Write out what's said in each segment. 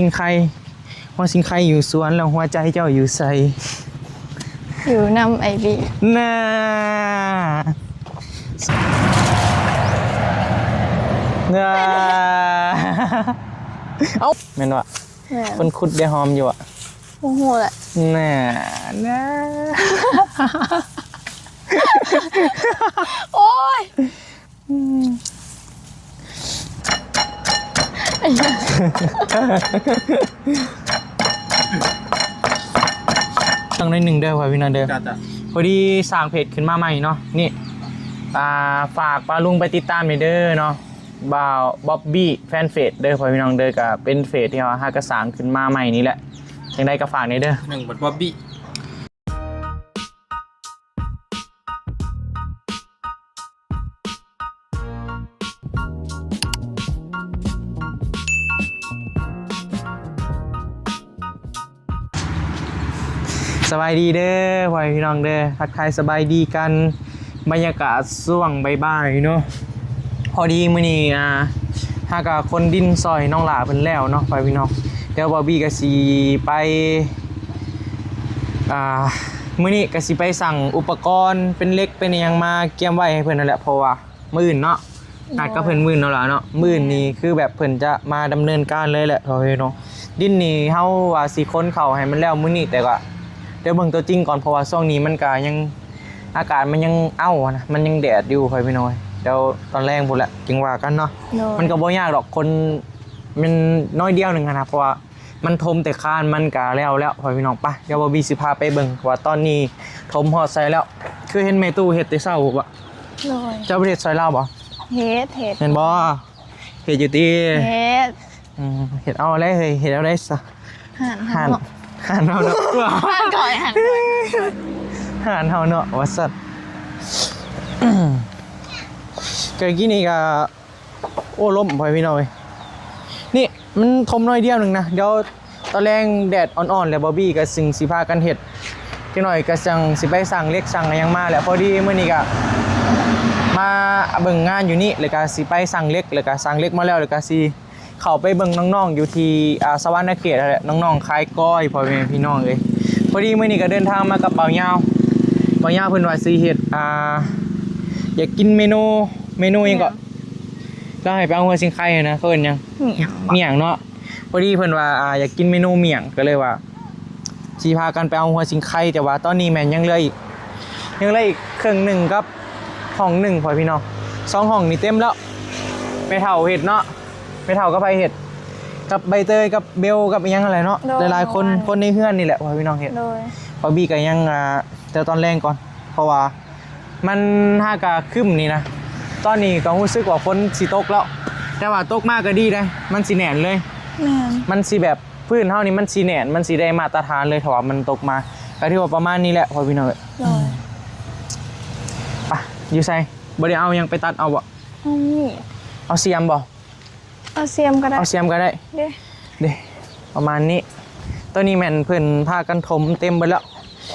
ຊິງໄຄ ຫົວຊິງໄຄຢູ່ສວນ ແລ້ວຫົວໃຈເຈົ້າຢູ່ໃສ? ຢູ່ນຳອ້າຍບີ. ນາ ນາ ເອົ້າ ແມ່ນບໍ່? ແມ່ນ. ຄົນຂຸດໄດ້ຫອມຢູ່ອະ? ບໍ່ຮູ້ແຫຼະ. ນາ ນາ ໂອ້ຍ. ອືມ ຕັ້ງໜ້ອຍໜຶ່ງເດີ ພໍ່ພີ່ນ້ອງເດີ. ຈ້ະ ຈ້ະ. ພໍດີສ້າງເພຈຂຶ້ນມາໃໝ່ເນາະ ນີ້ ອ່າ ຝາກປ້າລຸງໄປຕິດຕາມແດ່ເດີເນາະ ບ່າວບອບບີ້ແຟນເພຈເດີ ພໍ່ພີ່ນ້ອງເດີ. ກະເປັນເພຈທີ່ເຮົາຫາກະສ້າງຂຶ້ນມາໃໝ່ນີ້ແຫຼະ ຈັ່ງໃດກະຝາກແດ່ເດີ ໜຶ່ງບັດບອບບີ້. ສະບາຍດີເດີ ພໍ່ແມ່ພີ່ນ້ອງເດີ ທັກທາຍສະບາຍດີກັນ ບັນຍາກາດຊ່ວງບ່າຍໆເນາະ. ພໍດີມື້ນີ້ ອ່າ ຫາກະຂົນດິນຊ່ອຍນ້ອງຫຼ້າເພິ່ນແລ້ວເນາະ ພໍ່ແມ່ພີ່ນ້ອງ. ດຽວບອບບີ້ກະຊິໄປ ອ່າ ມື້ນີ້ກະຊິໄປສັ່ງອຸປະກອນເປັນເຫຼັກເປັນອີ່ຫຍັງມາກຽມໄວ້ໃຫ້ເພິ່ນຫັ້ນແຫຼະ ເພາະວ່າມື້ອື່ນເນາະ ນັດກັບເພິ່ນມື້ອື່ນເນາະຫຼ້າເນາະ. ມື້ອື່ນນີ້ຄືແບບເພິ່ນຈະມາດຳເນີນການເລີຍແຫຼະ ພໍ່ແມ່ພີ່ນ້ອງ. ດິນນີ້ເຮົາວ່າຊິຂົນເຂົ້າໃຫ້ມັນແລ້ວມື້ນີ້ ແຕ່ກະດຽວເບິ່ງຕົວຈິງກ່ອນ ເພາະວ່າຊ່ວງນີ້ມັນກະຍັງ ອາກາດມັນຍັງເອົ້ານະ ມັນຍັງແດດຢູ່ ພໍ່ແມ່ພີ່ນ້ອງ. ດຽວຕອນແລງພຸ້ນແຫຼະຈຶ່ງວ່າກັນເນາະ. ໂດຍ. ມັນກະບໍ່ຍາກດອກ ຂົນແມ່ນໜ້ອຍດຽວໜຶ່ງຫັ້ນນະ ເພາະວ່າມັນຖົມແຕ່ຄານມັນກະແລ້ວແລ້ວ ພໍ່ແມ່ພີ່ນ້ອງ. ໄປ ດຽວບອບບີ້ຊິພາໄປເບິ່ງວ່າຕອນນີ້ຖົມຮອດໃສແລ້ວ. ຄືເຫັນແມ່ຕູ້ເຮັດແຕ່ເຊົ້າບໍ່? ໂດຍ. ເຈົ້າບໍ່ໄດ້ເຮັດຊ່ອຍລາວບໍ່? ເຮັດ ເຮັດ. ແມ່ນບໍ່? ເຮັດຢູ່ຕິ? ເຮັດ. ອືມ ເຮັດເອົາແຫຼະເຮີ້ຍ ເຮັດເອົາໄດ້ຊະ. ຮ້ານເຮົາ ຮ້ານ ເນາະ ຮ້ານເຮົາເນາະ ຮ້ານຂ້ອຍ ຮ້ານຂ້ອຍ ຮ້ານເຮົາເນາະ ວ່າຊັ້ນ. ກະກີ້ນີ້ກະ ໂອ້ ລົ້ມ ພໍ່ແມ່ພີ່ນ້ອງເອີຍ. ນີ້ມັນຖົມໜ້ອຍດຽວໜຶ່ງນະ ດຽວຕອນແລງແດດອ່ອນໆ ແລ້ວບອບບີ້ກະຈຶ່ງຊິພາກັນເຮັດ ຈັກໜ້ອຍກະຈັ່ງຊິໄປສັ່ງເຫຼັກສັ່ງອີ່ຫຍັງມາແຫຼະ. ພໍດີມື້ນີ້ກະມາເບິ່ງງານຢູ່ນີ້ ແລ້ວກະຊິໄປສັ່ງເຫຼັກ ແລ້ວກະສັ່ງເຫຼັກມາແລ້ວ ແລ້ວກະຊິ ເຂົ້າໄປເບິ່ງນ້ອງໆຢູ່ທີ່ ອ່າ ສະຫວັນນະເຂດຫັ້ນແຫຼະ ນ້ອງໆຂາຍກ້ອຍ ພໍ່ແມ່ພີ່ນ້ອງເອີຍ. ພໍດີມື້ນີ້ກະເດີນທາງມາກັບບ່າວຍາວ ບ່າວຍາວເພິ່ນວ່າຊິເຮັດ ອ່າ ຢາກກິນເມນູ ເມນູຫຍັງເກາະ? ລາວໃຫ້ໄປເອົາຫົວຊິງໄຄຫັ້ນນະ ເຂົາເອີ້ນຫຍັງ? ໝ້ຽງ ໝ້ຽງເນາະ. ພໍດີເພິ່ນວ່າ ອ່າ ຢາກກິນເມນູໝ້ຽງ ກະເລີຍວ່າຊິພາກັນໄປເອົາຫົວຊິງໄຄ ແຕ່ວ່າຕອນນີ້ແມ່ນຍັງເຫຼືອອີກ ຍັງເຫຼືອອີກເຄິ່ງໜຶ່ງກັບຫ້ອງໜຶ່ງ ພໍ່ແມ່ພີ່ນ້ອງ. ສອງຫ້ອງນີ້ເຕັມແລ້ວ ແມ່ເຖົ້າເຮັດເນາະ. ແມ່ເຖົ້າກັບໃຜເຮັດ? ກັບໃບເຕີຍ ກັບເບວ ກັບອີ່ຫຍັງຫັ້ນແຫຼະເນາະ. ໂດຍ. ຫຼາຍໆຄົນ ຄົນໃນເຮືອນນີ້ແຫຼະ ພໍ່ແມ່ພີ່ນ້ອງເຮັດ. ໂດຍ. ບອບບີ້ກະຍັງ ອ່າ ແຕ່ຕອນແລງກ່ອນ ເພາະວ່າມັນຫາກະຄຶ້ມນີ້ນະ. ຕອນນີ້ກະຮູ້ສຶກວ່າຝົນຊິຕົກແລ້ວ ແຕ່ວ່າຕົກມາກະດີເດ້ ມັນຊິແໜ້ນເລີຍ. ແມ່ນ. ມັນຊິແບບ ພື້ນເຮົານີ້ມັນຊິແໜ້ນ ມັນຊິໄດ້ມາດຕະຖານເລີຍ ຖ້າວ່າມັນຕົກມາ. ກະຖືວ່າປະມານນີ້ແຫຼະ ພໍ່ແມ່ພີ່ນ້ອງເອີຍ. ໂດຍ. ປະ ຢູ່ໃສ? ບໍ່ໄດ້ເອົາຫຍັງໄປຕັດເອົາບໍ່? ເອົາມີດ. ເອົາສ່ຽມບໍ່? ເອົາສ່ຽມກະໄດ້. ເອົາສ່ຽມກະໄດ້. ເດ້ ເດ້ ປະມານນີ້. ໂຕນີ້ແມ່ນເພິ່ນພາກັນຖົມເຕັມເບິດແລ້ວ.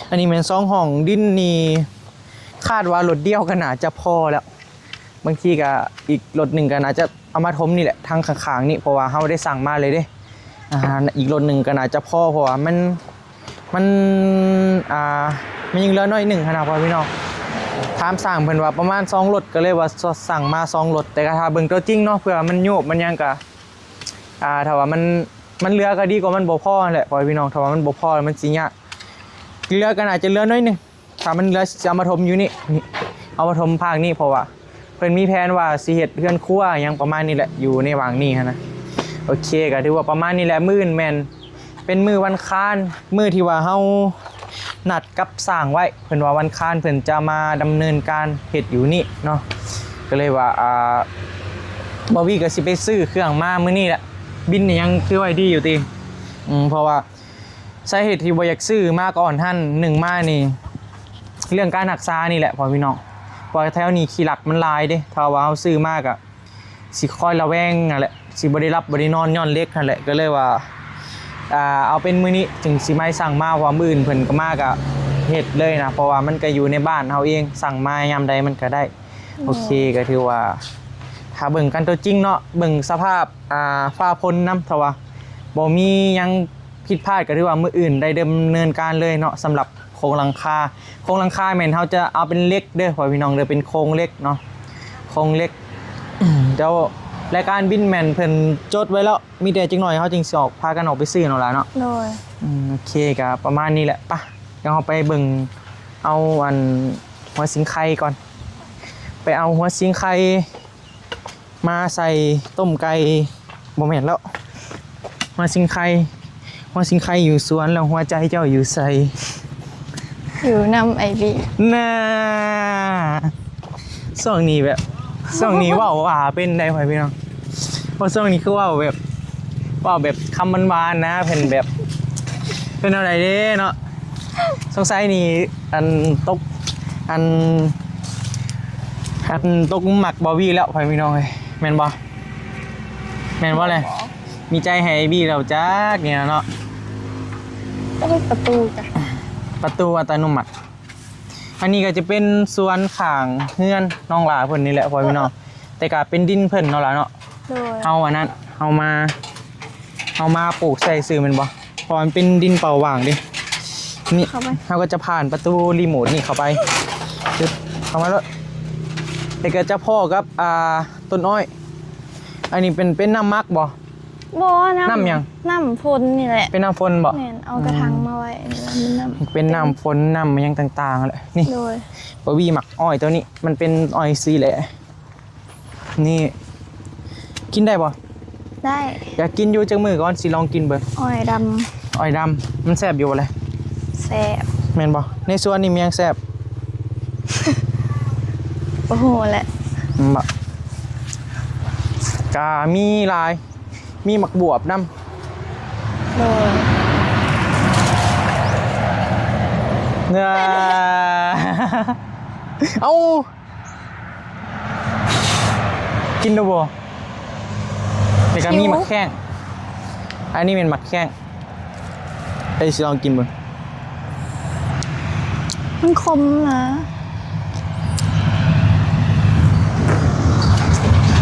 ອັນນີ້ແມ່ນສອງຫ້ອງ ດິນນີ້ຄາດວ່າລົດດຽວກະໜ້າຈະພໍແລ້ວ. ບາງທີກະອີກລົດໜຶ່ງກະໜ້າຈະເອົາມາຖົມນີ້ແຫຼະ ທາງຂ້າງໆນີ້ ເພາະວ່າເຮົາໄດ້ສັ່ງມາເລີຍເດ້. ອ່າ ອີກລົດໜຶ່ງກະໜ້າຈະພໍ ເພາະວ່າມັນ ມັນ ອ່າ ມັນຍັງເຫຼືອໜ້ອຍໜຶ່ງຫັ້ນນະ ພໍ່ແມ່ພີ່ນ້ອງ. ຖາມຊ່າງເພິ່ນວ່າປະມານສອງລົດ ກະເລີຍວ່າສັ່ງມາສອງລົດ ແຕ່ກະຖ້າເບິ່ງຕົວຈິງເນາະ ເພື່ອມັນໂຍບມັນຫຍັງກະ ອ່າ ຖ້າວ່າມັນ ມັນເຫຼືອກະດີກວ່າມັນບໍ່ພໍຫັ້ນແຫຼະ ພໍ່ແມ່ພີ່ນ້ອງ. ຖ້າວ່າມັນບໍ່ພໍມັນຊິຍາກ ເຫຼືອກະໜ້າຈະເຫຼືອໜ້ອຍໜຶ່ງ. ຖ້າມັນເຫຼືອຊິເອົາມາຖົມຢູ່ນີ້ ນີ້ ເອົາມາຖົມພາກນີ້ ເພາະວ່າເພິ່ນມີແຜນວ່າຊິເຮັດເຮືອນຄົວຫຍັງປະມານນີ້ແຫຼະ ຢູ່ໃນຫວ່າງນີ້ຫັ້ນນະ. ໂອເຄ ກະຖືວ່າປະມານນີ້ແຫຼະ. ມື້ອື່ນແມ່ນເປັນມື້ວັນຄານ ມື້ທີ່ວ່າເຮົານັດກັບຊ່າງໄວ້ ເພິ່ນວ່າວັນຄານເພິ່ນຈະມາດຳເນີນການເຮັດຢູ່ນີ້ເນາະ. ກະເລີຍວ່າ ອ່າ ບອບບີ້ກະຊິໄປຊື້ເຄື່ອງມາມື້ນີ້ແຫຼະ. ບິນອີ່ຫຍັງຄືໄວ້ດີຢູ່ຕິ? ອືມ ເພາະວ່າ ສາເຫດທີ່ບໍ່ຢາກຊື້ມາກ່ອນຫັ້ນ ໜຶ່ງມານີ້ ເລື່ອງການຮັກສານີ້ແຫຼະ ພໍ່ແມ່ພີ່ນ້ອງ. ເພາະວ່າແຖວນີ້ຂີ້ລັກມັນຫຼາຍເດ້ ຖ້າວ່າເຮົາຊື້ມາກະຊິຄອຍລະແວງຫັ້ນແຫຼະ ຊິບໍ່ໄດ້ຫຼັບບໍ່ໄດ້ນອນຍ້ອນເຫຼັກຫັ້ນແຫຼະ. ກະເລີຍວ່າ ອ່າ ເອົາເປັນມື້ນີ້ຈຶ່ງຊິມາສັ່ງມາ ເພາະວ່າມື້ອື່ນເພິ່ນກະມາກະເຮັດເລີຍນະ ເພາະວ່າມັນກະຢູ່ໃນບ້ານເຮົາເອງ ສັ່ງມາຍາມໃດມັນກະໄດ້. ໂອເຄ ກະຖືວ່າຖ້າເບິ່ງກັນຕົວຈິງເນາະ ເບິ່ງສະພາບ ອ່າ ຟ້າຝົນນຳ ຖ້າວ່າ ບໍ່ມີຫຍັງຜິດພາດ ກໍຖືວ່າມື້ອື່ນໄດ້ດຳເນີນການເລີຍເນາະ ສຳລັບໂຄງຫຼັງຄາ. ໂຄງຫຼັງຄາແມ່ນເຮົາຈະເອົາເປັນເຫຼັກເດີ ພໍ່ພີ່ນ້ອງເດີ ເປັນໂຄງເຫຼັກເນາະ ໂຄງເຫຼັກ. ດຽວລາຍການບິນແມ່ນເພິ່ນຈົດໄວ້ແລ້ວ ມີແຕ່ຈັກໜ້ອຍເຮົາຈຶ່ງຊິອອກ ພາກັນອອກໄປຊື້ເນາະຫຼາເນາະ. ໂດຍ. ອືມ ໂອເຄ ກໍປະມານນີ້ແຫຼະ. ປະ ດຽວເຮົາໄປເບິ່ງເອົາອັນຫົວສິງໄຄກ່ອນ ໄປເອົາຫົວສິງໄຄ ມາໃສ່ຕົ້ມໄກ່ ບໍ່ແມ່ນແລ້ວ ຫົວສິງໄຄ ຫົວສິງໄຄຢູ່ສວນ ແລ້ວຫົວໃຈເຈົ້າຢູ່ໃສ? ຢູ່ນຳອ້າຍບີ. ນາ ຊ່ວງນີ້ແບບ ຊ່ວງນີ້ເວົ້າວ່າເປັນໄດ໋ ພໍ່ພີ່ນ້ອງ ເພາະຊ່ວງນີ້ຄືເວົ້າແບບ ເວົ້າແບບຄຳຫວານໆນະ ເພິ່ນແບບ ເປັນແນວໃດເດ້ເນາະ. ສົງໄສນີ້ ອັນຕົກ ອັນ ອັນຕົກໝັກບາວວີແລ້ວ ພໍ່ພີ່ນ້ອງເອີຍ ແມ່ນບໍ່? ແມ່ນບໍ່ແຫຼະ? ມີໃຈໃຫ້ບີແລ້ວຈັກນີ້ນະເນາະ. ໂອ້ຍ ປະຕູກະ ປະຕູອັດຕະໂນມັດ. ອັນນີ້ກໍຈະເປັນສວນຂ້າງເຮືອນນ້ອງຫຼ້າເພິ່ນນີ້ແຫຼະ ພໍ່ພີ່ນ້ອງ ແຕ່ກໍເປັນດິນເພິ່ນເນາະຫຼ້າເນາະ. ໂດຍ. ເຮົາອັນນັ້ນ ເຮົາມາ ເຮົາມາປູກໃສ່ຊື່ແມ່ນບໍ່? ເພາະວ່າມັນເປັນດິນເປົ່າຫວ່າງເດ້. ນີ້ ເຂົ້າໄປ ເຮົາກໍຈະຜ່ານປະຕູຣີໂມດນີ້ເຂົ້າໄປ. ຈຶບ ເຂົ້າມາໂລດ. ແລ້ວກໍຈະພໍ້ກັບ ອ່າ ຕົ້ນອ້ອຍ. ອັນນີ້ເປັນ ເປັນນ້ຳໝັກບໍ່? ບໍ່ ນ້ຳ ນ້ຳຫຍັງ? ນ້ຳຝົນນີ້ແຫຼະ. ເປັນນ້ຳຝົນບໍ່? ແມ່ນ ເອົາກະຖັງ ອືມ ມາໄວ້ ອັນນີ້ວ່າມັນນ້ຳ ເປັນນ້ຳຝົນ ນ້ຳຫຍັງຕ່າງໆແຫຼະ. ນີ້ ໂດຍ. ບາວວີໝັກອ້ອຍໂຕນີ້ ມັນເປັນອ້ອຍສີແຫຼະ. ນີ້ ກິນໄດ້ບໍ່? ໄດ້. ຢາກກິນຢູ່ ຈັກມື້ກ່ອນ ຊິລອງກິນເບິ່ງ. ອ້ອຍດຳ ອ້ອຍດຳ ມັນແຊບຢູ່ບໍ່ລະ? ແຊບ. ແມ່ນບໍ່? ໃນສວນນີ້ມີຫຍັງແຊບ? ບໍ່ຮູ້ແຫຼະ. ອືມ ບໍ່ ກະມີຫຼາຍ ມີໝາກບວບນຳ. ໂດຍ. ເອີ ເອົ້າ ກິນດູບໍ່? ແລ້ວກໍມີ ຫິວ ໝາກແຂ້ງ. ອັນນີ້ແມ່ນໝາກແຂ້ງ. ໄປ ຊິລອງກິນເບິ່ງ. ມັນຂົມນະ.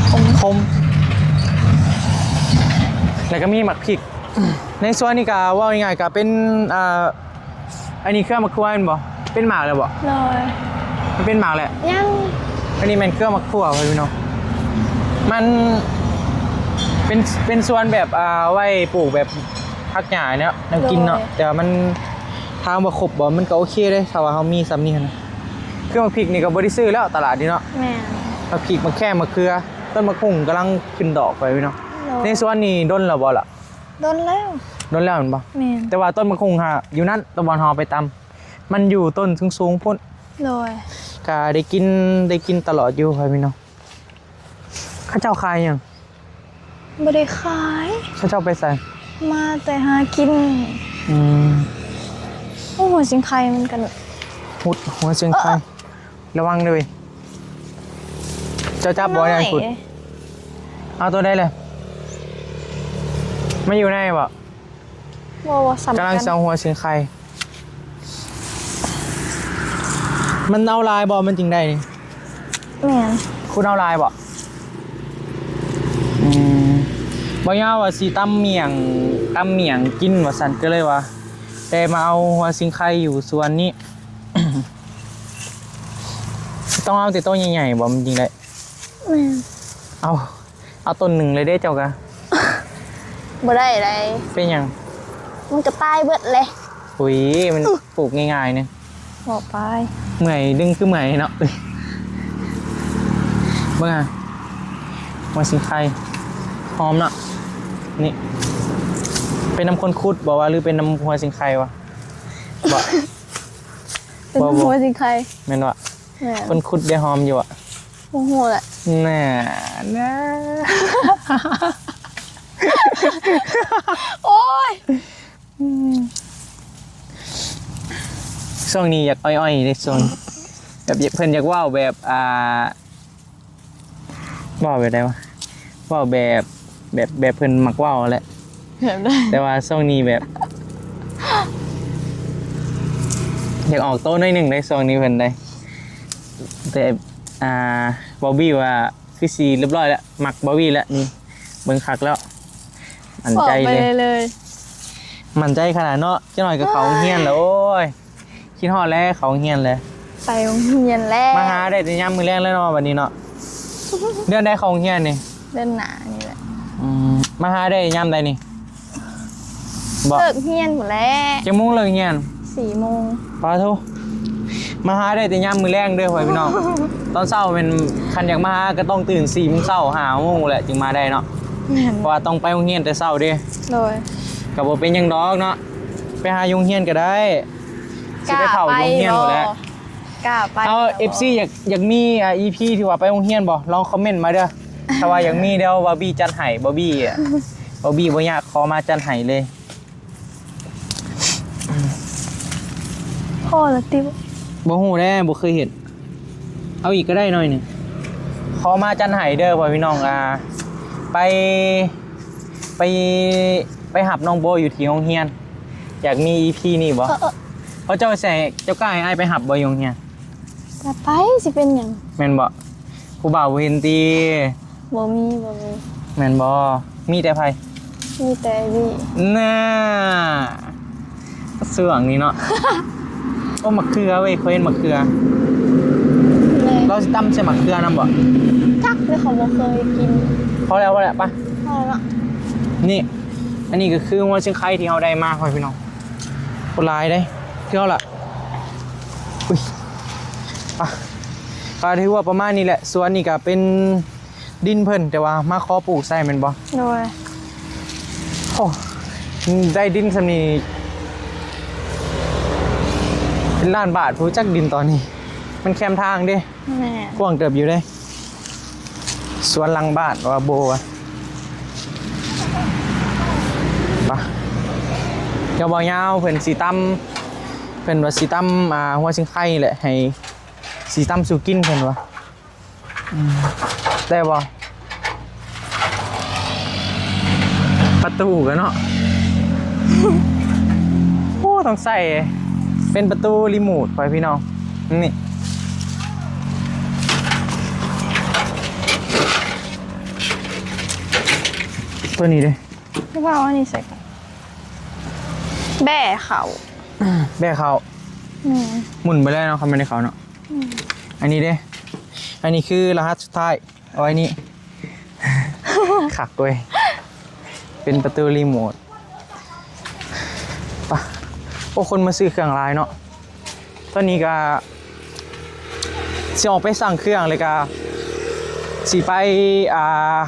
ຂົມ ຂົມ. ແລ້ວກໍມີໝາກພິກ. ໃນສວນນີ້ກໍເວົ້າງ່າຍໆ ກໍເປັນ ອ່າ ອັນນີ້ເຄືອໝາກຖົ່ວແມ່ນບໍ່? ເປັນໝາກແລ້ວບໍ່? ໂດຍ. ມັນເປັນໝາກແລ້ວ? ຍັງ. ອັນນີ້ແມ່ນເຄືອໝາກຖົ່ວ ພີ່ນ້ອງ. ມັນເປັນ ເປັນສວນແບບ ອ່າ ໄວ້ປູກແບບຜັກຫຍ້າເນາະ ແນວກິນເນາະ. ໂດຍ. ແຕ່ວ່າມັນ ຖາມວ່າຄົບບໍ່? ມັນກໍໂອເຄເດ້ ຖ້າວ່າເຮົາມີສ່ຳນີ້ຫັ້ນນະ. ຄືໝາກພິກນີ້ກໍບໍ່ໄດ້ຊື້ແລ້ວຕະຫຼາດນີ້ເນາະ. ແມ່ນ. ໝາກພິກ ໝາກແຂ້ງ ໝາກເຂືອ ຕົ້ນໝາກຫຸ່ງກຳລັງຂຶ້ນດອກໄປພີ່ນ້ອງ. ໂດຍ. ໃນສວນນີ້ດົນແລ້ວບໍ່ລະ? ດົນແລ້ວ. ດົນແລ້ວແມ່ນບໍ່? ແມ່ນ. ແຕ່ວ່າຕົ້ນໝາກຫຸ່ງຫາຢູ່ນັ້ນ ຕອນບ່ອນເຮົາເອົາໄປຕຳ ມັນຢູ່ຕົ້ນສູງໆພຸ້ນ. ໂດຍ. ກະໄດ້ກິນ ໄດ້ກິນຕະຫຼອດຢູ່ ພໍ່ແມ່ພີ່ນ້ອງ. ເຂົາເຈົ້າຂາຍຫຍັງ? ບໍ່ໄດ້ຂາຍ. ເຂົາເຈົ້າໄປໃສ? ມາແຕ່ຫາກິນ. ອືມ. ໂອ້ ຫົວສິງໄຄມັນກັນ ຫຸດ ຫົວສິງໄຄ. ເອີ ລະວັງເດີເວີຍ. ເຈົ້າຈັບບໍ່? ໄດ້ ໄດ້ ພຸດ. ເອົາໂຕໃດແຫຼະ? ມັນຢູ່ໃນບໍ່? ບໍ່ ບໍ່ສຳຄັນ. ກຳລັງຊິເອົາຫົວສິງໄຄ. ມັນເອົາຫຼາຍບໍ່ ມັນຈຶ່ງໄດ້ນີ້? ແມ່ນ. ຄຸນເອົາຫຼາຍບໍ່? ອືມ. ບໍ່ຍາວວ່າຊິຕຳໝ້ຽງ ຕຳໝ້ຽງກິນວ່າຊັ້ນ ກໍເລີຍວ່າ ແຕ່ມາເອົາຫົວສິງໄຄຢູ່ສວນນີ້. ຕ້ອງເອົາແຕ່ໂຕໃຫຍ່ໆບໍ່ ມັນຈຶ່ງໄດ້? ແມ່ນ. ເອົາ ເອົາຕົ້ນໜຶ່ງເລີຍເດ້ເຈົ້າກະ. ບໍ່ໄດ້ໃດ. ເປັນຫຍັງ? ມັນກະຕາຍເບິດແຫຼະ. ອຸຍ ມັນ ອື ປູກງ່າຍໆໜຶ່ງ. ເວົ້າໄປ. ເມື່ອຍດຶງຄືເມື່ອຍເນາະ. ເບິ່ງຫາ ຫົວສິງໄຄ ຫອມເນາະ. ນີ້ ເປັນນຳຄົນຂຸດບໍ່ວະ ຫຼືເປັນນຳຫົວສິງໄຄວະ? ບໍ່ ເປັນ ບໍ່ ບໍ່ ຫົວສິງໄຄ. ແມ່ນບໍ່? ແມ່ນ. ຄົນຂຸດໄດ້ຫອມຢູ່ບໍ່? ບໍ່ຮູ້ແຫຼະ. ແນ່ ແນ່ ໂອ້ຍ ອືມ ຊ່ວງນີ້ຢາກອ້ອຍໆເດ້ ຊ່ວງ ແບບ ເພິ່ນຢາກເວົ້າແບບ ອ່າ ເວົ້າແບບໃດວະ? ເວົ້າແບບ ແບບ ແບບເພິ່ນມັກເວົ້າຫັ້ນແຫຼະ. ແບບໃດ? ແຕ່ວ່າຊ່ວງນີ້ແບບ ຢາກອອກໂຕໜ້ອຍໜຶ່ງເດ້ ຊ່ວງນີ້ເພິ່ນໄດ໋. ແຕ່ ອ່າ ບອບບີວ່າ ຄືຊິລຽບຮ້ອຍແລ້ວ ມັກບາວວີແລ້ວນີ້ ເບິ່ງຄັກແລ້ວ. ໝັ້ນໃຈເລີຍ ໝັ້ນໃຈຂະໜາດເນາະ. ຈັກໜ້ອຍກໍເຂົ້າໂຮງຮຽນແລ້ວ. ໂອ້ຍ ຄິດຮອດແລ້ວ ເຂົ້າໂຮງຮຽນແລ້ວ ໄປໂຮງຮຽນແລ້ວ. ມາຫາໄດ້ແຕ່ຍາມມື້ແລງແລ້ວເນາະ ບັດນີ້ເນາະ. ເດືອນໃດເຂົ້າໂຮງຮຽນນີ້? ເດືອນໜ້ານີ້ແຫຼະ. ອືມ ມາຫາໄດ້ຍາມໃດນີ້? ເລີກຮຽນພຸ້ນແຫຼະ. ຈັກໂມງເລີກຮຽນ? ສີ່ໂມງ. ປາໂທ ມາຫາໄດ້ແຕ່ຍາມມື້ແລງເດີ ພໍ່ແມ່ພີ່ນ້ອງ. ຕອນເຊົ້າແມ່ນ ຄັນຢາກມາຫາກໍຕ້ອງຕື່ນສີ່ໂມງເຊົ້າ ຫ້າໂມງແຫຼະຈຶ່ງມາໄດ້ເນາະ. ແມ່ນ ເພາະວ່າຕ້ອງໄປໂຮງຮຽນແຕ່ເຊົ້າເດ້. ໂດຍ ກໍບໍ່ເປັນຫຍັງດອກເນາະ ໄປຫາຢູ່ໂຮງຮຽນກໍໄດ້. ຊິໄປເຝົ້າຢູ່ໂຮງຮຽນພຸ້ນແຫຼະ. ກ້າໄປ ເອົາ ເອັຟຊີ ຢາກ ຢາກມີ ອ່າ ອີພີ ທີ່ວ່າໄປໂຮງຮຽນບໍ່? ລອງຄອມເມັນມາເດີ ຖ້າວ່າຢາກມີ ດຽວບາບີຈັດໃຫ້. ບາບີ ອະ ບາບີບໍ່ຍາກ ຂໍມາຈັດໃຫ້ເລີຍ. ພໍລະຕິ ບໍ່ຮູ້ແດ່ ບໍ່ເຄີຍເຮັດ. ເອົາອີກກໍໄດ້ໜ້ອຍໜຶ່ງ ຂໍມາຈັດໃຫ້ເດີ ພໍ່ແມ່ພີ່ນ້ອງ. ອ່າ ໄປ ໄປ ໄປຮັບນ້ອງໂບຢູ່ທີ່ໂຮງຮຽນ. ຢາກມີອີພີນີ້ບໍ່? ເອີ ເອີ ເຂົາເຈົ້າໃສ່ ເຈົ້າກ້າໃຫ້ອ້າຍໄປຮັບບໍ່ຢູ່ໂຮງຮຽນ? ກໍໄປ ຊິເປັນຫຍັງ? ແມ່ນບໍ່? ຜູ້ບ່າວບໍ່ເຫັນຕິ? ບໍ່ມີ ບໍ່ມີ. ແມ່ນບໍ່? ມີແຕ່ໃຜ? ມີແຕ່ວີ. ໜ້າ ຊ່ວງນີ້ເນາະ. ໂອ້ ໝາກເຂືອເວີຍ ຂ້ອຍເຫັນໝາກເຂືອ. ແມ່ນ ລາວຊິຕຳໃສ່ໝາກເຂືອນຳບໍ່? ຈັກເລີຍ ຂ້ອຍບໍ່ເຄີຍກິນ. ພໍແລ້ວ ພໍແລ້ວ ໄປ. ພໍແລ້ວເນາະ. ນີ້ ອັນນີ້ກໍຄືຫົວຊິງໄຄທີ່ເຮົາໄດ້ມາ ພໍ່ແມ່ພີ່ນ້ອງ. ບໍ່ຫຼາຍເດ້ ຄືເຮົາລະ. ອຸ້ຍ ໄປ ກໍຖືວ່າປະມານນີ້ແຫຼະ. ສວນນີ້ກໍເປັນ ດິນເພິ່ນ ແຕ່ວ່າມາຂໍປູກໃສ່ແມ່ນບໍ່? ໂດຍ. ໂອ້ ໄດ້ດິນສ່ຳນີ້ເປັນລ້ານບາດພຸ້ນຈັກ ດິນຕອນນີ້ ມັນແຄມທາງເດ້. ແມ່ນ ກວ້າງເຕີບຢູ່ເດ້ ສວນຫຼັງບ້ານວ່າໂບວ່າ. ໄປ ດຽວບ່າວຍາວເພິ່ນຊິຕຳ ເພິ່ນວ່າຊິຕຳ ອ່າ ຫົວຊິງໄຄແຫຼະ ໃຫ້ ຊິຕຳສູ່ກິນເພິ່ນວ່າ. ອືມ ໄດ້ບໍ່? ປະຕູກັນເນາະ. ໂອ້ ຕ້ອງໃສ່ເປັນປະຕູຣີໂມດ ພໍ່ແມ່ພີ່ນ້ອງ. ນີ້ ຕົວນີ້ເດ້ ວ່າເອົາອັນນີ້ໃສ່ກ່ອນ ແບະເຂົ້າ ແບະເຂົ້າ. ແມ່ນ ໝຸນໄປເລີຍເນາະ ຄັນແມ່ນໄດ້ເຂົ້າເນາະ. ອືມ ອັນນີ້ເດ້ ອັນນີ້ຄືລະຫັດສຸດທ້າຍ ເອົາໄວ້ນີ້. ຄັກເວີຍ ເປັນປະຕູຣີໂມດ. ປະ ໂອ້ ຄົນມາຊື້ເຄື່ອງຫຼາຍເນາະ. ຕອນນີ້ກະຊິອອກໄປສັ່ງເຄື່ອງ ແລ້ວກະຊິໄປ ອ່າ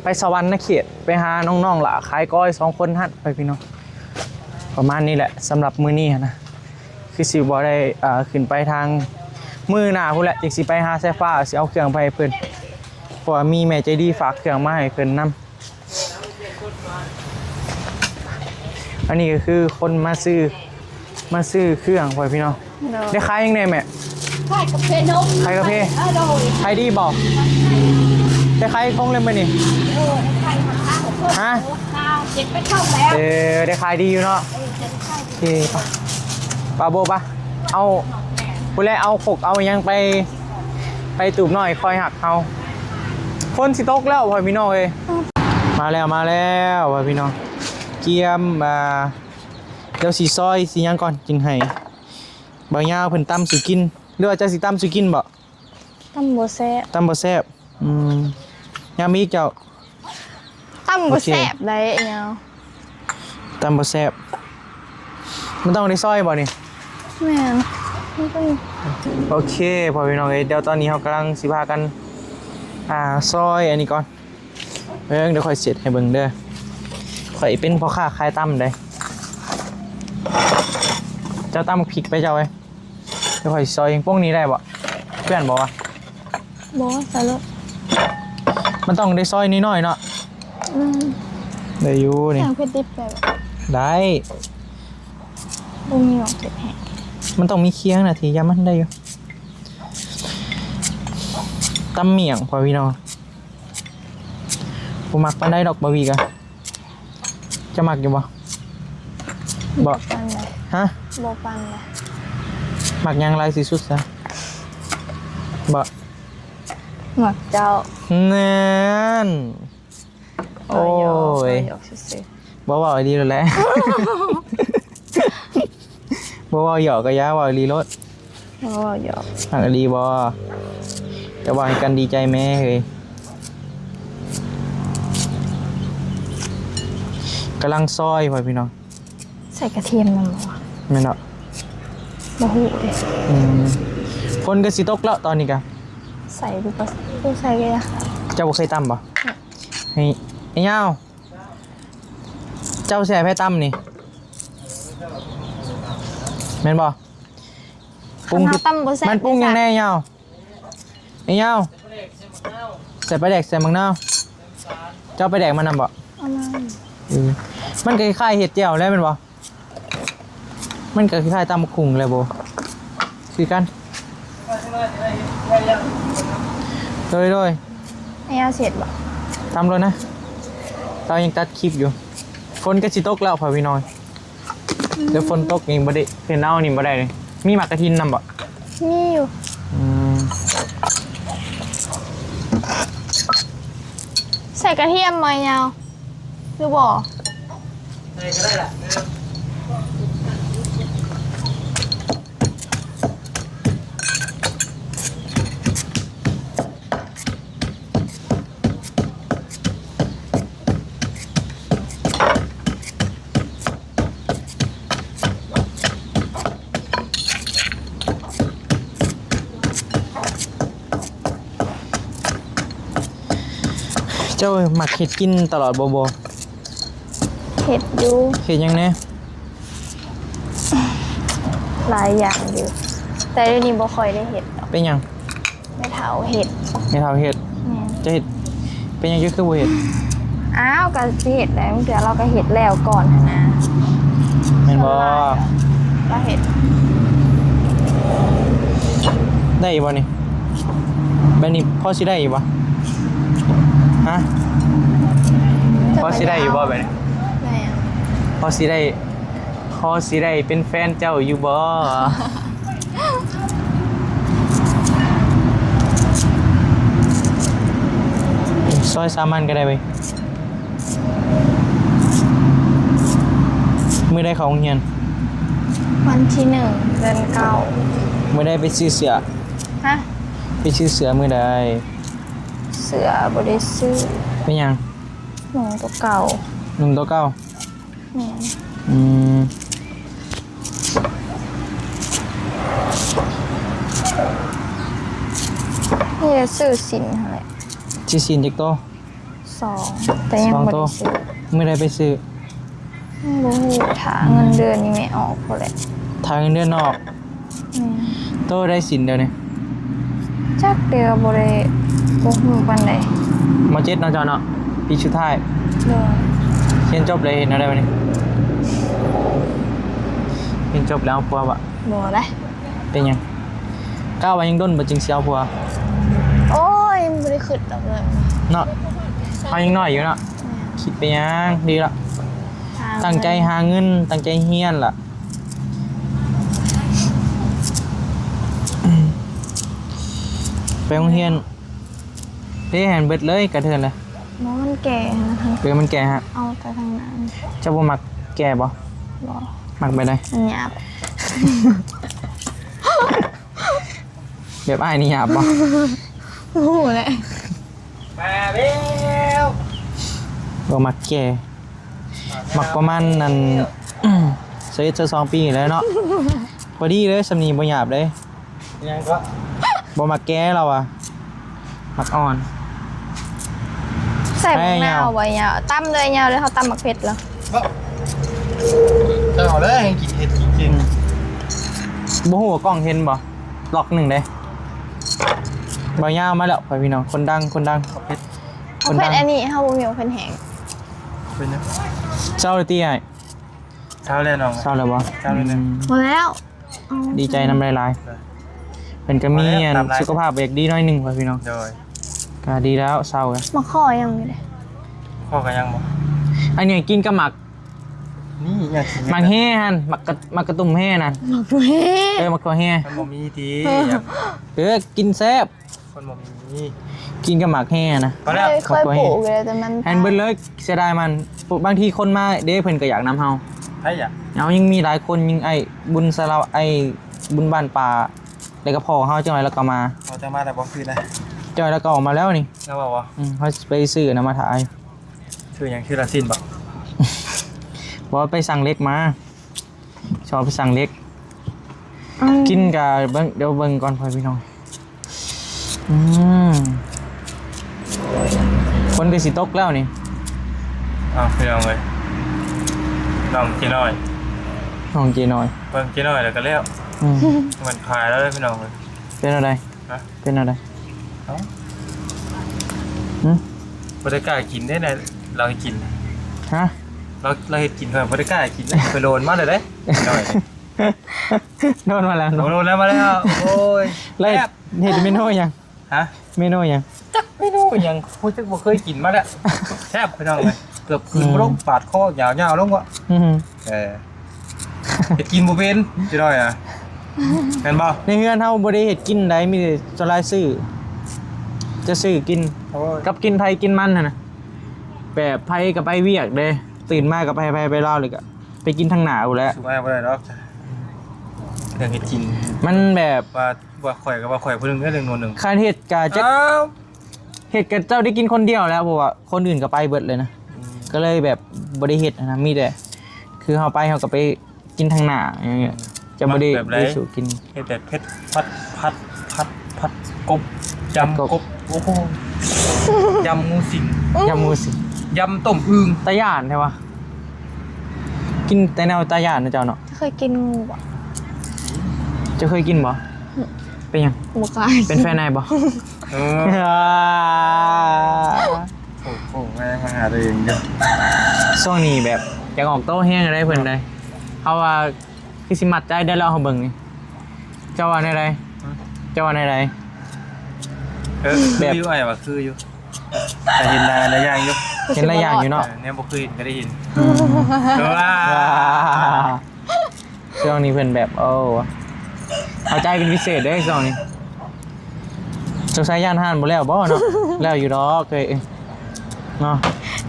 ໄປສະຫວັນນະເຂດ ໄປຫານ້ອງໆຫຼ້າຂາຍກ້ອຍສອງຄົນຫັ້ນ ໄປພີ່ນ້ອງ. ປະມານນີ້ແຫຼະ ສຳລັບມື້ນີ້ຫັ້ນນະ ຄືຊິບໍ່ໄດ້ ເອີ ຂຶ້ນໄປທາງ ມື້ໜ້າພຸ້ນແຫຼະ ຈັ່ງຊິໄປຫາສາຍຟ້າ ຊິເອົາເຄື່ອງໄປໃຫ້ເພິ່ນ ເພາະວ່າມີແມ່ໃຈດີຝາກເຄື່ອງມາໃຫ້ເພິ່ນນຳ. ອັນນີ້ກໍຄືຄົນມາຊື້ ມາຊື້ເຄື່ອງ ພໍ່ແມ່ພີ່ນ້ອງ. ໂດຍ ໄດ້ຂາຍຫຍັງແດ່ແມ່? ຂາຍກາເຟນົມ ຂາຍກາເຟ. ເອີ ໂດຍ. ຂາຍດີບໍ່? ໄດ້ຂາຍກົງເລີຍມື້ນີ້? ເອີ ໄດ້ຂາຍມາ ຮະ? ເຈັດແປດເທົ່າແລ້ວ. ເອີ ໄດ້ຂາຍດີຢູ່ເນາະ. ເອີ ໂອເຄ ໄປ ປາໂບ ປະ ເອົາ ພຸ້ນແຫຼະ ເອົາຄົກເອົາຫຍັງໄປ ໄປຕູບນ້ອຍຄອຍຮັກເຮົາ. ຝົນຊິຕົກແລ້ວ ພໍ່ແມ່ພີ່ນ້ອງເອີຍ. ມາແລ້ວ ມາແລ້ວ ພໍ່ແມ່ພີ່ນ້ອງ. ກຽມ ອ່າ ດຽວຊິຊອຍຊິຫຍັງກ່ອນ ຈຶ່ງໃຫ້ບ່າວຍາວເພິ່ນຕຳສູ່ກິນ ຫຼືວ່າເຈົ້າຊິຕຳສູ່ກິນບໍ່? ຕຳບໍ່ແຊບ ຕຳບໍ່ແຊບ. ອືມ ຍຳອີກເຈົ້າ. ຕຳບໍ່ແຊບໄດ໋ຍາວ ຕຳບໍ່ແຊບ. ມັນຕ້ອງໄດ້ຊອຍບໍ່ນີ້? ແມ່ນ. ໂອເຄ ພໍ່ແມ່ພີ່ນ້ອງເອີຍ ດຽວຕອນນີ້ເຮົາກຳລັງຊິພາກັນ ອ່າ ຊອຍອັນນີ້ກ່ອນ. ເບິ່ງ ດຽວຂ້ອຍເຊັດໃຫ້ເບິ່ງເດີ. ຂ້ອຍເປັນພໍ່ຄ້າຂາຍຕຳເດ້. ເຈົ້າຕຳໝາກພິກໄປເຈົ້າເອີຍ. ດຽວຂ້ອຍຊິຊອຍເອງ. ປົງນີ້ໄດ້ບໍ່? ເພື່ອນບໍ່ວະ? ບໍ່ ໃສ່ໂລດ. ມັນຕ້ອງໄດ້ຊອຍນ້ອຍໆເນາະ. ອືມ ໄດ້ຢູ່ນີ້. ແກງເຜັດດິບໄດ້ບໍ່? ໄດ້. ບໍ່ມີໝາກເຜັດແຮງ. ມັນຕ້ອງມີຄຽງນະ ທີ່ຢາມມັນໄດ້ຢູ່. ຕຳໝ້ຽງ ພໍ່ແມ່ພີ່ນ້ອງ. ບໍ່ມັກປານໃດດອກ ບາວີກະ. ເຈົ້າມັກຢູ່ບໍ່? ບໍ່ ບໍ່ປານໃດ. ຮະ? ບໍ່ປານໃດ. ມັກຫຍັງຫຼາຍທີ່ສຸດຊະ? ບໍ່ ມັກເຈົ້າ. ນັ້ນ ໂອ້ຍ ເວົ້າຫຍອກ ເວົ້າຫຍອກຊື່ໆ ບໍ່ເວົ້າອີ່ຫຼີໂລດແຫຼະ ບໍ່ເວົ້າຫຍອກກໍຢ່າ ເວົ້າອີ່ຫຼີໂລດ ບໍ່ເວົ້າຫຍອກ ມັກອີ່ຫຼີບໍ່? ຈະເວົ້າໃຫ້ກັນດີໃຈແມ້ເຮີ້ຍ ກຳລັງຊອຍ ພໍ່ພີ່ນ້ອງ. ໃສ່ກະທຽມນຳບໍ່ວະ? ແມ່ນເນາະ ບໍ່ຮູ້ເດ້. ອືມ ຝົນກໍຊິຕົກແລ້ວຕອນນີ້ກະ ໃສ່ຢູ່ບໍ່? ບໍ່ໃສ່ເລີຍ. ເຈົ້າບໍ່ເຄີຍຕຳບໍ່? ອືມ ໃຫ້ໄອ້ຍາວ ເຈົ້າຊິໃຫ້ໃຜຕຳນີ້ ແມ່ນບໍ່? ປຸງ ຄັນເຮົາຕຳບໍ່ແຊບ ມັນປຸງຫຍັງແດ່ຍາວ? ໄອ້ຍາວ ໃສ່ປາແດກໃສ່ໝາກນາວ ເຈົ້າປາແດກມານຳບໍ່? ເອົາມາ ເອີ ມັນກໍຄ້າຍໆເຮັດແຈ່ວແຫຼະແມ່ນບໍ່? ມັນກໍຄ້າຍໆຕຳບັກຫຸ່ງແຫຼະບໍ່? ຄືກັນ ໂດຍໆ ໄອ້ຍາວເຮັດບໍ່? ຕຳໂລດນະ ລາວຍັງຕັດຄລິບຢູ່ ຝົນກໍຊິຕົກແລ້ວ ພໍ່ພີ່ນ້ອງ. ແລ້ວຝົນຕົກນີ້ບໍ່ໄດ້ ເຫັນເອົານີ້ບໍ່ໄດ້ເລີຍ. ມີໝາກກະທິນນຳບໍ່? ມີຢູ່. ອືມ ໃສ່ກະທຽມບໍ່ຍາວ ຫຼືບໍ່? ໃສ່ກໍໄດ້ລະ. ເຈົ້າມັກເຮັດກິນຕະຫຼອດບໍ່? ບໍ່ ເຮັດຢູ່. ເຮັດຫຍັງແດ່? ຫຼາຍຢ່າງຢູ່ ແຕ່ດຽວນີ້ບໍ່ຄ່ອຍໄດ້ເຮັດດອກ. ເປັນຫຍັງ? ແມ່ເຖົ້າເຮັດ. ແມ່ເຖົ້າເຮັດ? ແມ່ນ. ເຈົ້າເຮັດ ເປັນຫຍັງເຈົ້າຄືບໍ່ເຮັດ? ອ້າວ ກໍຊິເຮັດແຫຼະ ບາງເທື່ອລາວກໍເຮັດແລ້ວກ່ອນຫັ້ນນະ. ແມ່ນບໍ່? ສ່ວນຫຼາຍລາວເຮັດ. ໄດ້ຢູ່ບໍ່ນີ້? ແບບນີ້ພໍຊິໄດ້ຢູ່ບໍ່? ຮະ? ພໍຊິໄດ້ຢູ່ບໍ່ແບບນີ້? ໄດ້ຫຍັງ? ພໍຊິໄດ້ ພໍຊິໄດ້ເປັນແຟນເຈົ້າຢູ່ບໍ່? ຊອຍສາມອັນກໍໄດ້ເວີຍ. ມື້ໃດເຂົ້າໂຮງຮຽນ? ວັນທີໜຶ່ງ ເດືອນເກົ້າ. ມື້ໃດໄປຊື້ເສື້ອ? ຮະ? ໄປຊື້ເສື້ອມື້ໃດ? ເສື້ອບໍ່ໄດ້ຊື້. ເປັນຫຍັງ? ນຸ່ງຕົວເກົ່າ. ນຸ່ງຕົວເກົ່າ? ແມ່ນ. ອືມ ນີ້ແຫຼະ ຊື້ສິ້ນຫັ້ນແຫຼະ. ຊື້ສິ້ນຈັກໂຕ? ສອງ ແຕ່ຍັງບໍ່ໄດ້ຊື້. ມື້ໃດໄປຊື້? ຍັງບໍ່ຮູ້ ຖ້າເງິນເດືອນນີ້ແມ່ອອກພຸ້ນແຫຼະ. ຖ້າເງິນເດືອນອອກ? ອືມ ໂຕໄດ້ສິ້ນດຽວນີ້? ຈັກ ແຕ່ວ່າບໍ່ໄດ້ ບໍ່ຮູ້ປານໃດ. ມໍເຈັດເນາະເຈົ້າເນາະ ປີສຸດທ້າຍ. ໂດຍ. ຮຽນຈົບແລ້ວເຮັດແນວໃດບາດນີ້? ຮຽນຈົບແລ້ວເອົາຜົວບໍ່? ບໍ່ໄດ໋. ເປັນຫຍັງ? ກະວ່າຍັງດົນບໍ່ຈຶ່ງຊິເອົາຜົວ? ໂອ້ຍ ຍັງບໍ່ໄດ້ຄິດດອກເລື່ອງນີ້ເນາະ ເຮົາຍັງນ້ອຍຢູ່ເນາະ. ແມ່ນ. ຄິດໄປຫຍັງ ດີລະ. ຕັ້ງໃຈຫາເງິນ ຕັ້ງໃຈຮຽນລະ. ໄປໂຮງຮຽນເດ້ຫັ້ນ ເບິດເລີຍກະເທີນລະ. ບໍ່ ມັນແກ່ຫັ້ນນະ. ເອີ ມັນແກ່ຮະ. ເອົາແຕ່ທາງໜ້າ. ເຈົ້າບໍ່ມັກແກ່ບໍ່? ບໍ່. ມັກແບບໃດ? ມັນຫຍາບ. ແບບອ້າຍນີ້ຫຍາບບໍ່? ບໍ່ຮູ້ແຫຼະ. ມາແລ້ວ ບໍ່ມັກແກ່ ມັກປະມານນັ້ນ ຊາວເອັດ ຊາວສອງປີນີ້ແຫຼະເນາະ. ພໍດີເລີຍ ສ່ຳນີ້ບໍ່ຫຍາບເດ້. ຫຍັງກໍ ບໍ່ມັກແກ່ລາວວ່າ ມັກອ່ອນ. ໃສ່ໝາກນາວບໍ່ຍາວ? ຕຳເລີຍຍາວເລີຍ ເຮົາຕຳໝາກເຜັດລະ. ເຈົ້າເລີຍກິນເຜັດກິນເກັ່ງ. ອືມ ບໍ່ຮູ້ວ່າກ້ອງເຫັນບໍ່? ລັອກໜຶ່ງເດ້. ບ່າວຍາວມາແລ້ວ ພໍ່ພີ່ນ້ອງ ຄົນດັງ ຄົນດັງ. ໝາກເຜັດ ຄົນດັງ. ອັນນີ້ເຮົາບໍ່ມີໝາກເຜັດແຫ້ງ. ເປັນຫຍັງ? ເຊົາແລ້ວຕິອ້າຍ? ເຊົາແລ້ວນ້ອງ. ເຊົາແລ້ວບໍ່? ເຊົາແລ້ວ. ອືມ ພໍແລ້ວ. ອໍ ດີໃຈນຳຫຼາຍໆ. ເພິ່ນກໍມີອັນສຸຂະພາບບໍ່ຢາກດີໜ້ອຍໜຶ່ງ ພໍ່ພີ່ນ້ອງ. ໂດຍ. ກໍດີແລ້ວ ເຊົາກະ. ໝາກຂໍ້ຍັງຢູ່ເດ້. ຂໍ້ກໍຍັງບໍ່. ອັນນີ້ກິນກັບໝາກ ນີ້ຫຍັງ ໝາກແຮ່ຫັ້ນ ໝາກກະ ໝາກກະຕຸ້ມແຮ່ນັ້ນ. ໝາກຖົ່ວແຮ່. ເອີ ໝາກຖົ່ວແຮ່. ມັນບໍ່ມີຕິ. ເອີ ກິນແຊບ. ມັນບໍ່ມີ. ນີ້ ກິນກັບໝາກແຮ່ນະ ພໍແລ້ວ ເຄີຍ ເຄີຍປູກຢູ່ແລ້ວ ແຕ່ມັນ ແຮ່ນເບິດເລີຍ ເສຍດາຍມັນ. ບາງທີຄົນມາເດ້ ເພິ່ນກໍຢາກນຳເຮົາ ໃຜຢາກ ເຮົາຍັງມີຫຼາຍຄົນ ຍັງອ້າຍບຸນສະເລົາ ອ້າຍບຸນບ້ານປ່າ ແລ້ວກໍພໍ່ເຮົາ ຈັກໜ່ອຍລາວກໍມາ. ເຮົາຈະມາແລ້ວບໍ່ຄືນນະ ຈັກໜ່ອຍລາວກໍອອກມາແລ້ວນີ້ ລາວເວົ້າບໍ່? ອືມ ເຮົາຊິໄປຊື້ນຳມາຖ້າອ້າຍ. ຊື້ຫຍັງ? ຊື້ລາຊິ້ນບໍ່? ບໍ່ ໄປສັ່ງເຫຼັກມາ ຊອບໄປສັ່ງເຫຼັກ ອືມ ກິນກະເບິ່ງ ດຽວເບິ່ງກ່ອນ ພໍ່ແມ່ພີ່ນ້ອງ. ອືມ ຝົນກໍຊິຕົກແລ້ວນີ້. ເອົາ ພີ່ນ້ອງເອີຍ ນ້ອງເຈ້ນ້ອຍ ນ້ອງເຈ້ນ້ອຍ ເບິ່ງເຈ້ນ້ອຍແລ້ວກໍແລ້ວ. ອືມ ມັນຂາຍແລ້ວເດີພີ່ນ້ອງເອີຍ. ເປັນແນວໃດ? ຮະ? ເປັນແນວໃດ? ຫຶ? ບໍ່ໄດ້ກ້າກິນເດ້ນະ ລາວເຮັດກິນ. ຮະ? ລາວ ລາວເຮັດກິນ ຂ້ອຍບໍ່ໄດ້ກ້າກິນເດ້ ຂ້ອຍໂດນມາແລ້ວເດ້. ໂດນມາແລ້ວເນາະ ໂດນແລ້ວ ມາແລ້ວ. ໂອ້ຍ ລາວເຮັດ ແຊບ ເຮັດເມນູຫຍັງ? ຮະ? ເມນູຫຍັງ? ຈັກເມນູຫຍັງ ຮູ້ສຶກບໍ່ເຄີຍກິນມາແລ້ວ. ແຊບພີ່ນ້ອງເອີຍ ເກືອບຄືນບໍ່ລົງ ອືມ ປາດຄໍຍາວໆລົງວະ. ອືມ ເອີ ເຮັດກິນບໍ່ເປັນເຈ້ນ້ອຍນະ ແມ່ນບໍ່? ໃນເຮືອນເຮົາບໍ່ໄດ້ເຮັດກິນໃດ ມີແຕ່ສ່ວນຫຼາຍຊື້ ຈະຊື້ກິນ ໂອ້ຍ ກັບກິນໃຜກິນມັນຫັ້ນນະ. ແບບໃຜກໍໄປວຽກເດ້ ຕື່ນມາກໍໄປ ໄປ ໄປລາວ ແລ້ວກໍໄປກິນທາງໜ້າພຸ້ນແຫຼະ. ສະບາຍບໍ່ໄດ້ດອກ ເລື່ອງເຮັດກິນ ມັນແບບ ວ່າ ວ່າຂ້ອຍກໍວ່າຂ້ອຍຜູ້ໜຶ່ງເດ້ ເລື່ອງໂນ້ນໜຶ່ງ ຄັນເຮັດກະຈະ ອ້າວ ເຮັດກະເຈົ້າໄດ້ກິນຄົນດຽວແລ້ວ ເພາະວ່າຄົນອື່ນກໍໄປເບິດເລີຍນະ. ອືມ ກໍເລີຍແບບບໍ່ໄດ້ເຮັດຫັ້ນນະ ມີແຕ່ຄືເຮົາໄປ ເຮົາກໍໄປກິນທາງໜ້າ ອືມ ຈະບໍ່ໄດ້ ມັກແບບໃດ? ໄດ້ສູ່ກິນ ເຮັດແບບເຜັດ ຜັດ ຜັດ ຜັດ ຜັດກົບ ຢຳ ຢຳກົບ ກົບ ໂອ້ໂຫ ຢຳງູສິງ ຢຳງູສິງ ຢຳຕົ້ມອຶ່ງ ຕາຢ້ານແທ້ວະ. ກິນແຕ່ແນວຕາຢ້ານນະເຈົ້າເນາະ. ເຈົ້າເຄີຍກິນງູບໍ່? ເຈົ້າເຄີຍກິນບໍ່? ຫຶ ເປັນຫຍັງ? ບໍ່ເຄີຍ. ເປັນແຟນອ້າຍບໍ່? ເອີ ໂອ້ໂຫ ມາຫາຕົວເອງເດີ. ຊ່ວງນີ້ແບບຢາກອອກໂຕແຮງເດ້ເພິ່ນເດ້ ເພາະວ່າຄືຊິໝັດໃຈໄດ້ແລ້ວ ເຮົາເບິ່ງນີ້. ເຈົ້າວ່າແນວໃດ? ຮະ? ເຈົ້າວ່າແນວໃດ? ເອີ ແບບ ຄືຢູ່ ອ້າຍວ່າຄືຢູ່ ກໍເຫັນຫຼາຍ ຫຼາຍຢ່າງຢູ່ ເຫັນຫຼາຍຢ່າງຢູ່ເນາະ. ເອີ ແນວບໍ່ເຄີຍເຫັນກໍໄດ້ເຫັນ. ອືມ ເອີ ວ່າ ວ່າ ຊ່ວງນີ້ເພິ່ນແບບ ໂອ້ ເອົາໃຈເປັນພິເສດເດ້ຊ່ວງນີ້. ສົງໄສຢ້ານຮ້ານບໍ່ແລ້ວບໍ່ເນາະ? ແລ້ວຢູ່ດອກເອີຍ ເນາະ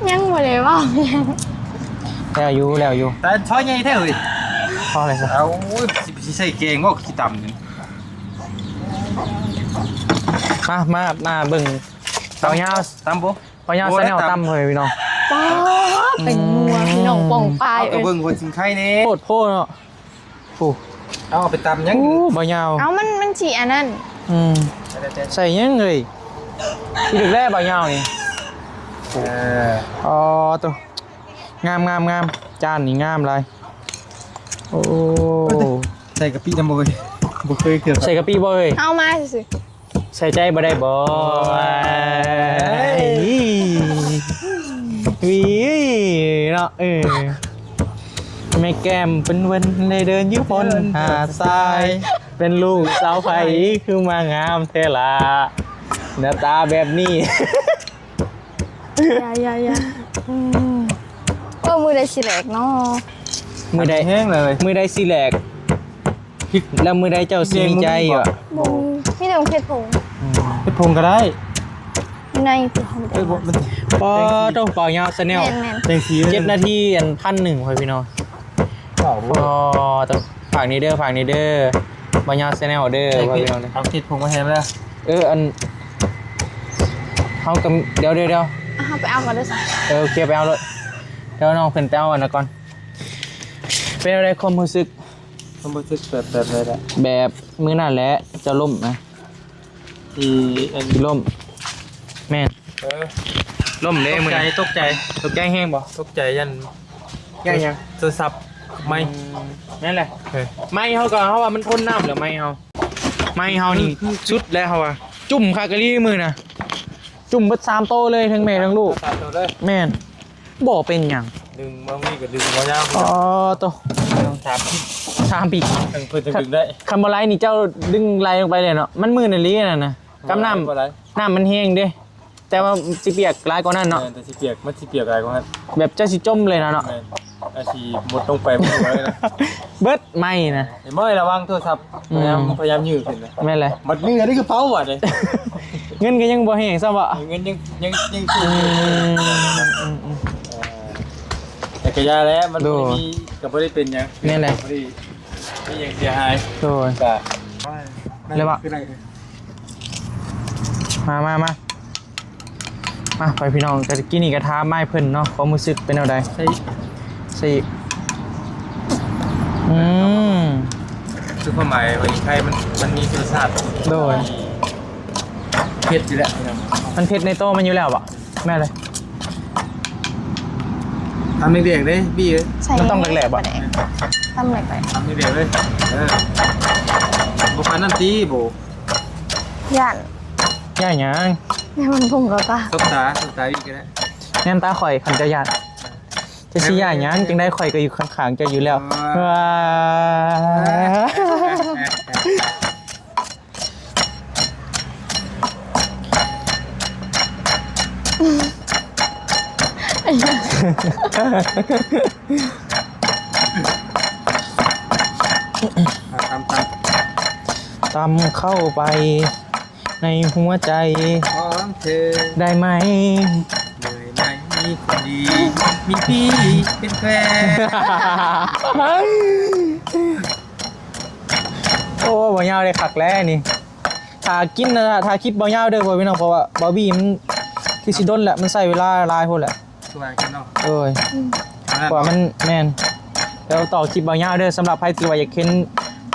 ຍັງບໍ່ໄດ້ເວົ້າຫຍັງ. ແລ້ວຢູ່ ແລ້ວຢູ່. ແຕ່ທໍ່ໃຫຍ່ແທ້ເຮີ້ຍ. ພໍແລ້ວຊະ. ເອົາ ໂອ້ຍ ຊິ ຊິໃສ່ແກງບໍ່? ຂີ້ຕຳນີ້. ມາ ມາ ມາເບິ່ງເບົາຍາວ ຕຳບໍ່? ເບົາຍາວ ໂອ້ຍ ແຊນແນວຕຳ ຕຳເຮີ້ຍພີ່ນ້ອງ. ປ້າດ ເປັນງົວ ອືມ ພີ່ນ້ອງ ປ່ອງປາຍ. ເອົາ ກໍເບິ່ງຫົວຊິງໄຄແດ່. ໂພດໂພເນາະ. ໂອ້ ເອົາໄປຕຳຫຍັງ? ໂອ້ ບໍ່ຍາວ. ເອົາ ມັນ ມັນຊິອັນນັ້ນ. ອືມ ໃສ່ຫຍັງເອີຍ? ຄືຖືກແລ້ວບໍ່ຍາວນີ້. ເອີ ອໍ ໂຕ ງາມໆໆ ຈານນີ້ງາມຫຼາຍ. ໂອ້ ໃສ່ກະປິນຳບໍ່ເອີຍ? ບໍ່ເຄີຍເທື່ອ. ໃສ່ກະປິບໍ່ເອີຍ? ເອົາມາຊື່ໆ. ໃສ່ໃຈບໍ່ໄດ້ບໍ່? ໂອ້ຍ ວິເນາະ. ເອີ ແມ່ແກ້ມເປັນເວີນ ໄດ້ເດີນຢູ່ພົ້ນຫາດຊາຍ ເປັນລູກສາວໃຜຄືມາງາມແທ້ລະ ໜ້າຕາແບບນີ້. ຢ່າ ຢ່າ ຢ່າ ອືມ ເອີ ມື້ໃດຊິແຫຼກເນາະ? ມື້ໃດ ແຮງເລີຍ ມື້ໃດຊິແຫຼກ? ແລ້ວມື້ໃດເຈົ້າຊິມີໃຈວະ? ບໍ່ ມີແຕ່ເຮັດຜົງ. ອືມ ເຮັດຜົງກໍໄດ້ ໃນ ເອີ ບໍ່ ມັນ ປາໂຕ ເບົາຍາວແຊນແນວ. ແມ່ນໆ ແຕ່ງສີ ເຈັດນາທີ ອັນ ພັນໜຶ່ງ ພໍ່ພີ່ນ້ອງ. ອໍ ໂຕ ຝາກນີ້ເດີ ຝາກນີ້ເດີ ເບົາຍາວແຊນແນວເດີ ພໍ່ພີ່ນ້ອງເດີ. ເອົາເຮັດຜົງມາແຮມແລ້ວ. ເອີ ອັນ ເຮົາກໍ ດຽວໆໆ ເຮົາໄປເອົາກ່ອນເດີ. ເອີ ໂອເຄ ໄປເອົາໂລດ. ດຽວນ້ອງເພິ່ນໄປເອົາອັນນັ້ນກ່ອນ. ເປັນແນວໃດຄວາມຮູ້ສຶກ? ຄວາມຮູ້ສຶກແບບ ແບບໃດລະ? ແບບມື້ນັ້ນແຫຼະ ເຈົ້າລົ້ມນະ ທີ່ອັນ ທີ່ລົ້ມ. ແມ່ນ ເອີ ລົ້ມເດ້. ຕົກໃຈ ມື້ນັ້ນ ຕົກໃຈ ຕົກໃຈແຮງບໍ່? ຕົກໃຈຢ້ານ ຢ້ານຫຍັງ? ໂທລະສັບ ໄມ ອືມ ນັ້ນແຫຼະ. ເອີ ໄມເຮົາກໍ ເຮົາວ່າມັນທົນນ້ຳແລ້ວ ໄມເຮົາ ໄມເຮົານີ້ ອືມ ສຸດແລ້ວ ເຮົາວ່າຈຸ້ມຄັກອີ່ຫຼີມື້ນະ ຈຸ້ມເບິດສາມໂຕເລີຍ ທັງແມ່ທັງລູກ ສາມໂຕເລີຍ. ແມ່ນ ບໍ່ເປັນຫຍັງ ດຶງມານີ້ກໍດຶງບໍ່ຍາວ. ອໍ ໂຕ ສາມປີ ສາມປີ ເພິ່ນຈຶ່ງດຶງໄດ້. ຄັນບໍ່ໄຫຼນີ້ເຈົ້າດຶງໄຫຼລົງໄປເລີຍເນາະ ມັນມື່ນອີ່ຫຼີນັ້ນນະ ກັບນ້ຳ ບໍ່ໄຫຼ ນ້ຳມັນແຮງເດ້ ແຕ່ວ່າຊິປຽກຫຼາຍກວ່ານັ້ນເນາະ. ແມ່ນ ແຕ່ຊິປຽກ ມັນຊິປຽກຫຼາຍກວ່ານັ້ນ ແບບເຈົ້າຊິຈົມເລີຍນະເນາະ. ແມ່ນ ອາ ຊິໝົດລົງໄປບໍ່ໄດ້ນະ ເບິດໄມນະ. ເຫັນບໍ່? ລະວັງໂທລະສັບ ອືມ ພະຍາຍາມ ພະຍາຍາມຍືດຂຶ້ນນະ. ແມ່ນແຫຼະ ບັດນີ້ອັນນີ້ຄືເປົາຫວາເດ້. ເງິນກໍຍັງບໍ່ແຫ້ງຊ້ຳເບາະ. ເງິນຍັງ ຍັງ ຍັງ ອືມ ອືມ ອືມ ເອີ ແຕ່ກໍຢ່າແຫຼະ ມັນ ໂດຍ ບໍ່ໄດ້ມີ ກໍບໍ່ໄດ້ເປັນຫຍັງ. ແມ່ນແຫຼະ ບໍ່ໄດ້ມີຫຍັງເສຍຫາຍ. ໂດຍ ກໍ ແລ້ວເບາະ ມາ ມາ ມາ ມາ ໄປພີ່ນ້ອງ. ກໍກີ້ນີ້ກໍຖາມອ້າຍເພິ່ນເນາະ ຄວາມຮູ້ສຶກເປັນແນວໃດ? ໃສ່ ໃສ່ອີກ ອືມ ຄືຄວາມໝາຍວ່າອີໄຂ່ມັນ ມັນມີລົດຊາດ. ໂດຍ ເຜັດຢູ່ແລ້ວພີ່ນ້ອງ ມັນເຜັດໃນໂຕມັນຢູ່ແລ້ວເບາະ? ແມ່ນເລີຍ ຕຳແດກໆເດ້ ບີ້ເອີຍ. ໃສ່ ມັນຕ້ອງແຫຼກໆບໍ່? ຕຳແຫຼກໆ ຕຳແດກໆເລີຍ. ເອີ ບໍ່ປານນັ້ນຕິໂບ. ຢ້ານ ຢ້ານຫຍັງ? ແນມມັນພຸ່ງເຂົ້າຕາ ສົບຕາ ສົບຕາອີກກໍໄດ້. ແນມຕາຂ້ອຍ ຄັນເຈົ້າຢ້ານ ເຈົ້າຊິຢ້ານຫຍັງ? ຈັ່ງໃດຂ້ອຍກໍຢູ່ຂ້າງໆເຈົ້າຢູ່ແລ້ວ. ວ້າ ຕຳ ຕຳ ຕຳເຂົ້າໄປໃນຫົວໃຈຂອງເທີໄດ້ໄໝ? ເມື່ອຍໄໝຄົນດີ ມີພີ່ເປັນແຟນ. ໂອ້ ບໍ່ຍາວໄດ້ຄັກແລ້ວນີ້. ຖ້າກິນນະ ຖ້າຄລິບບໍ່ຍາວເດີພໍ່ພີ່ນ້ອງ ເພາະວ່າບາວບີມັນຄືຊິດົນແຫຼະ ມັນໃຊ້ເວລາຫຼາຍໂພດແຫຼະ. ຄືວ່າກັນເນາະ ໂດຍ ອືມ ເພາະວ່າມັນ ແມ່ນ ແລ້ວຕໍ່ຄລິບບໍ່ຍາວເດີ. ສຳລັບໃຜທີ່ວ່າຢາກເຫັນ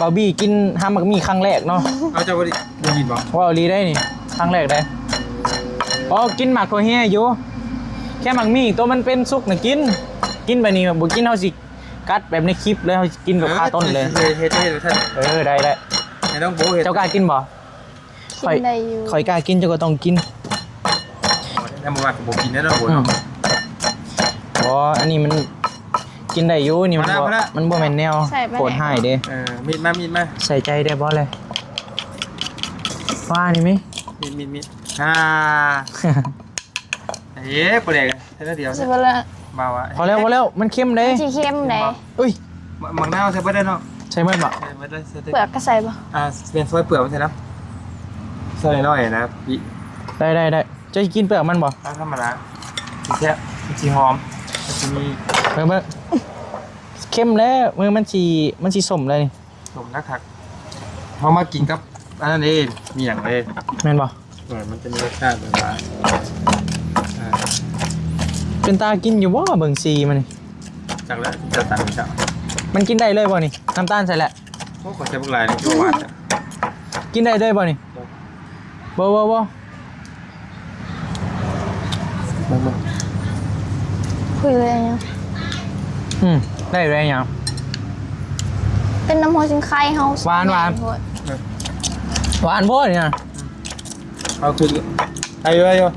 ບາວບີກິນຮາໝາກໝີ່ຄັ້ງແລກເນາະ ເອົາ ເຈົ້າບໍ່ໄດ້ ບໍ່ໄດ້ຍິນບໍ່? ເວົ້າອີ່ຫຼີໄດ໋ນີ້ ຄັ້ງແລກໄດ໋. ອໍ ກິນໝາກຖົ່ວເຮຍຢູ່ ແຄ່ໝາກໝີ່ໂຕມັນເປັນສຸກນະກິນ ກິນບາດນີ້ບໍ່ກິນ ເຮົາຊິກັດແບບໃນຄລິບເລີຍ ເຮົາຊິກິນແບບຄາຕົ້ນເລີຍ. ເອີ ເຮັດ ເຮັດ ເຮັດ ເອີ ໄດ້ ໄດ້ ໃຫ້ນ້ອງໂບເຮັດ. ເຈົ້າກ້າກິນບໍ່? ຂ້ອຍ ກິນໄດ້ຢູ່ ຂ້ອຍກ້າກິນ ເຈົ້າກໍຕ້ອງກິນ. ແລ້ວບໍ່ວ່າກໍບໍ່ກິນແລ້ວເນາະ ອືມ ບໍ່ ອັນນີ້ມັນກິນໄດ້ຢູ່ ນີ້ມັນບໍ່ ພໍແລ້ວ ພໍແລ້ວ ມັນບໍ່ແມ່ນແນວໂຫດຮ້າຍເດ້. ເອີ ມີດມາ ມີດມາ ໃສ່ໃຈໄດ້ບໍ່ແລະ? ວ່ານີ້ມີ ມີດ ມີດ ມີດ ອ່າ ເອີ ບໍ່ແດກ ໃສ່ໜ້ອຍດຽວ ຊິເບິດລະ ມາວ່າ ພໍແລ້ວ ພໍແລ້ວ ມັນເຄັມເດ້ ມັນຊິເຄັມເດ້. ອຸ້ຍ ໝາກ ໝາກນາວໃສ່ເບິດໄດ້ເນາະ? ໃສ່ເບິດບໍ່? ໃສ່ເບິດໄດ້ ໃສ່ເບິດ ເປືອກກໍໃສ່ບໍ່? ອ່າ ແມ່ນ ຊອຍເປືອກມັນໃສ່ນຳ ຊອຍນ້ອຍໆນະ ປິ ໄດ້ ໄດ້ ໄດ້. ເຈົ້າຊິກິນເປືອກມັນບໍ່? ທຳມະດາ ຊິແຊບ ມັນຊິຫອມ ມັນຊິມີ ເບິ່ງ ເບິ່ງ ເຄັມແລ້ວ ເບິ່ງ ມັນຊິ ມັນຊິສົ້ມແລ້ວນີ້. ສົ້ມຄັກໆ ເຮົາມາກິນກັບອັນນັ້ນເດ້ ມີຫຍັງເດ້ ແມ່ນບໍ່? ເອີ ມັນຈະມີລົດຊາດແບບວ່າ ອ່າ ເປັນຕາກິນຢູ່ບໍ່? ເບິ່ງສີມັນນີ້ ຈັກແລ້ວ ເຈົ້າຕັກເຈົ້າ ມັນກິນໄດ້ເລີຍບໍ່ນີ້? ນ້ຳຕານໃສ່ແຫຼະ. ໂອ້ ຂ້ອຍໃສ່ບັກຫຼາຍນີ້ ຄືວ່າຫວານແທ້. ກິນໄດ້ເລີຍບໍ່ນີ້? ບໍ່ ບໍ່ ບໍ່. ເບິ່ງ ເບິ່ງ ຄຸຍເລີຍຫຍັງ? ອືມ ໄດ້ເລີຍຫຍັງ? ເປັນນ້ຳຫົວຊິງໄຄເຮົາ ຫວານ ຫວານ ແມ່ນໂພດ ເອີ ຫວານໂພດນີ້ນະ. ເອົາຄື ໄດ້ຢູ່ ໄດ້ຢູ່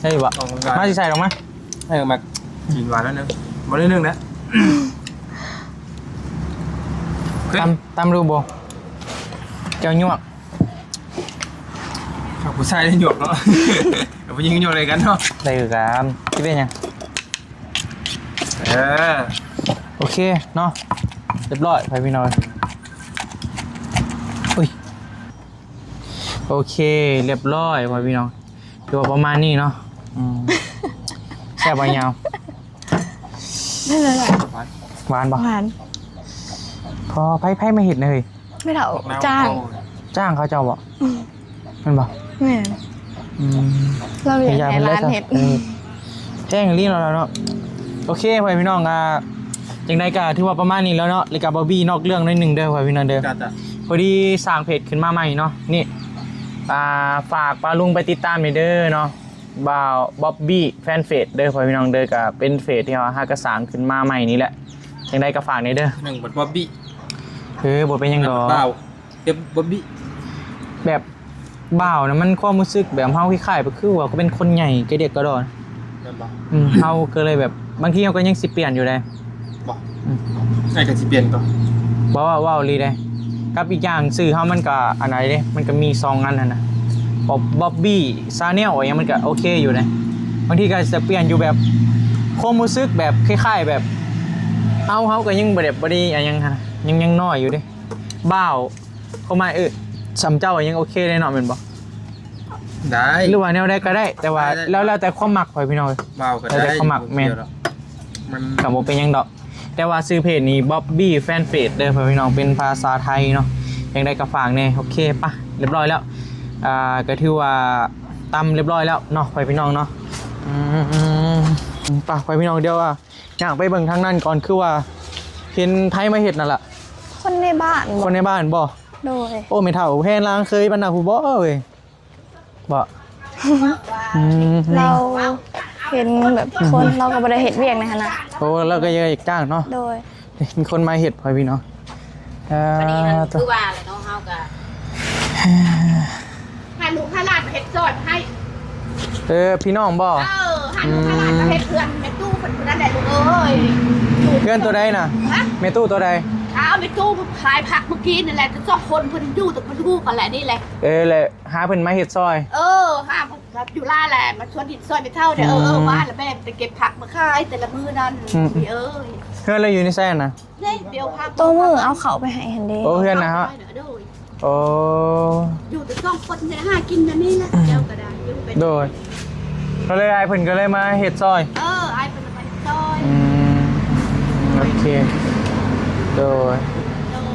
ໄດ້ຢູ່ບໍ່? ມາຊິໃສ່ລົງມາ ໃຫ້ມັກກິນຫວານໜ້ອຍໜຶ່ງ ບໍ່ໜ້ອຍໜຶ່ງນະ. ຕຳ ຕຳດູບໍ່? ແຈ່ວຍວກ ຜູ້ຊາຍໄດ້ຫຍວກເນາະ ກັບຜູ້ຍິງຫຍວກໃສ່ກັນເນາະ ໄດ້ຄືກັນ ຊິເປັນຫຍັງ? ເອີ ໂອເຄເນາະ ຮຽບຮ້ອຍ ພໍ່ພີ່ນ້ອງ ອຸ້ຍ ໂອເຄ ຮຽບຮ້ອຍ ພໍ່ພີ່ນ້ອງ ຖືວ່າປະມານນີ້ເນາະ ອືມ ແຊບບໍ່ຍາວ? ໄດ້ແລ້ວແຫຼະ ຫວານບໍ່? ຫວານ ພໍ ໃຜ ໃຜມາເຮັດນະເຮີ້ຍ? ແມ່ເຖົ້າຈ້າງ ຈ້າງເຂົາເຈົ້າບໍ່? ອືມ ແມ່ນບໍ່? ແມ່ນ ອືມ ລາວຢາກໃຫ້ຫຼານເຮັດ ເອີ ແພງອີ່ຫຼີເນາະ ລາວເນາະ. ໂອເຄ ພໍ່ແມ່ພີ່ນ້ອງ ອ່າ ຈັ່ງໃດກໍຖືວ່າປະມານນີ້ແລ້ວເນາະ ແລ້ວກໍບາວບີນອກເລື່ອງໜ້ອຍໜຶ່ງເດີ ພໍ່ແມ່ພີ່ນ້ອງເດີ ຈ້າ ພໍດີສ້າງເພຈຂຶ້ນມາໃໝ່ເນາະ ນີ້ ອ່າ ຝາກປ້າລຸງໄປຕິດຕາມແດ່ເດີເນາະ. ບ່າວບອບບີແຟນເພຈເດີ ພໍ່ແມ່ພີ່ນ້ອງເດີ ກໍເປັນເພຈທີ່ເຮົາຫາກະສ້າງຂຶ້ນມາໃໝ່ນີ້ແຫຼະ ຈັ່ງໃດກໍຝາກແດ່ເດີ ໜຶ່ງບັດບອບບີ ເອີ ບໍ່ເປັນຫຍັງດອກ ບ່າວ ແບບບອບບີ ແບບບ່າວນະ ມັນຄວາມຮູ້ສຶກແບບເຮົາຄ້າຍໆ ແບບຄືວ່າເປັນຄົນໃຫຍ່ກະດຽກກະດໍ ແມ່ນບໍ່? ອືມ ເຮົາກໍເລີຍແບບ ບາງທີເຮົາກໍຍັງຊິປ່ຽນຢູ່ເດ້ ບໍ່ ອືມ ໃສ່ກໍຊິປ່ຽນກໍ ບໍ່ ເວົ້າ ເວົ້າອີ່ຫຼີເດ້ ກັບອີກຢ່າງຊື່ເຮົາມັນກໍອັນໃດເດ້ ມັນກໍມີສອງອັນຫັ້ນນະ ບອບ ບອບບີຊາແນວ ອີ່ຫຍັງ ມັນກໍໂອເຄຢູ່ເດ້ ບາງທີກໍຈະປ່ຽນຢູ່ແບບ ຄວາມຮູ້ສຶກແບບຄ້າຍໆແບບ ເຮົາ ເຮົາກໍຍັງບໍ່ໄດ້ ບໍ່ໄດ້ອັນຫຍັງຫັ້ນນະ ຍັງ ຍັງນ້ອຍຢູ່ເດ້ ບ່າວ ຄວາມໝາຍ ເອີ ສ່ຳເຈົ້າຍັງໂອເຄເດ້ເນາະ ແມ່ນບໍ່? ໄດ້ ຫຼືວ່າແນວໃດກໍໄດ້ ແຕ່ວ່າ ໄດ້ ແລ້ວ ແລ້ວແຕ່ຄວາມມັກ ພໍ່ພີ່ນ້ອງເອີຍ ເວົ້າກໍ ແລ້ວແຕ່ ໄດ້ ຄວາມມັກ ບໍ່ ແມ່ນ ກ່ຽວດອກ ມັນ ກໍບໍ່ເປັນຫຍັງດອກ ແຕ່ວ່າຊື່ເພຈນີ້ Bobby Fan Page ເດີ ພໍ່ພີ່ນ້ອງ ເປັນພາສາໄທເນາະ ຈັ່ງໃດກໍຝາກແດ່. ໂອເຄ ປະ ຮຽບຮ້ອຍແລ້ວ ອ່າ ກໍຖືວ່າຕຳຮຽບຮ້ອຍແລ້ວເນາະ ພໍ່ພີ່ນ້ອງເນາະ. ອືມ ປະ ພໍ່ພີ່ນ້ອງ ດຽວວ່າຍ່າງໄປເບິ່ງທາງນັ້ນກ່ອນ ຄືວ່າເຫັນໃຜມາເຮັດນັ້ນລະ ຄົນໃນບ້ານບໍ່ ຄົນໃນບ້ານບໍ່? ໂດຍ ໂອ້ ແມ່ເຖົ້າແພນລາງເຄີຍປານນັ້ນພຸ້ນບໍ່ເອີຍ? ບໍ່ ອືມ ລາວເຫັນແບບ ອືມ ຄົນ ລາວກໍບໍ່ໄດ້ເຮັດວຽກໃນຫັ້ນນະ ໂອ້ ລາວກໍຢາກຈ້າງເນາະ ໂດຍ ມີຄົນມາເຮັດໃຫ້ພີ່ນ້ອງ ອ່າ ພໍດີຫັ້ນ ຄືວ່າແຫຼະເນາະ ເຮົາກໍຫາລູກຫາຫຼານມາເຮັດຊ່ອຍໃຫ້ ເອີ ພີ່ນ້ອງບໍ່? ເອີ ຫາລູກຫາຫຼານມາເຮັດເຮືອນ ອືມ ແມ່ຕູ້ເພິ່ນຜູ້ນັ້ນແຫຼະລູກເອີຍ ເຮືອນໂຕໃດນະ? ຮະ? ແມ່ຕູ້ໂຕໃດ? ອ້າວ ແມ່ຕູ້ຂາຍຜັກມື້ກີ້ນີ້ແຫຼະ ແຕ່ສອງຄົນເພິ່ນຢູ່ແຕ່ເພິ່ນຮູ້ກັນແຫຼະ ນີ້ແຫຼະ ເອີ ແລະ ຫາເພິ່ນມາເຮັດຊ່ອຍ ເອີ ຫາຢູ່ລາແຫຼະ ມາຊວນດິນຊ່ອຍແມ່ເຖົ້າເດ້ ອືມ ເອີ ເອີ ມາລະແມ່ໄປເກັບຜັກມາຂາຍແຕ່ລະມື້ນັ້ນ ອືມ ເອີຍ ເຮືອນລາຢູ່ໃນໃສນະ? ໂຕມື້ເອົາເຂົ້າໄປໃຫ້ຫັ້ນເດ້ ໂອ້ ເຮືອນນະເນາະ ໂດຍ ໂອ້ ຢູ່ແຕ່ສອງຄົນ ໄດ້ຫາກິນແນວນີ້ແຫຼະ ອືມ ເຈົ້າກໍໄດ້ຢູ່ໄປ ໂດຍ ກໍເລີຍອ້າຍເພິ່ນກໍເລີຍມາເຮັດຊ່ອຍ ເອີ ອ້າຍເພິ່ນມາເຮັດຊ່ອຍ ອືມ ໂອເຄ ໂດຍ ໂດຍ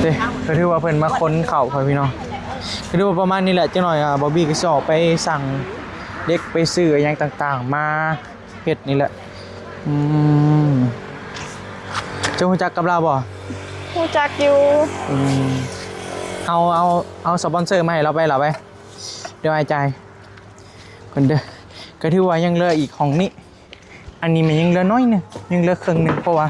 ເດ້ ກໍຖືວ່າເພິ່ນມາຂົນເຂົ້າ ພໍ່ພີ່ນ້ອງ ກໍຖືວ່າປະມານນີ້ແຫຼະ ຈັກໜ້ອຍ ອ່າ ບອບບີກໍຊິອອກໄປສັ່ງເດັກ ໄປຊື້ອີ່ຫຍັງຕ່າງໆ ມາເຮັດນີ້ແຫຼະ ອືມ ເຈົ້າຮູ້ຈັກກັບລາວບໍ່? ຮູ້ຈັກຢູ່ ອືມ ເອົາ ເອົາ ເອົາສະປອນເຊີມາໃຫ້ລາວໄປ ລາວໄປ ດຽວອ້າຍຈ່າຍກ່ອນເດີ ກໍຖືວ່າຍັງເຫຼືອອີກຫ້ອງນີ້ ອັນນີ້ມັນຍັງເຫຼືອໜ້ອຍໜຶ່ງ ຍັງເຫຼືອເຄິ່ງໜຶ່ງ ເພາະວ່າ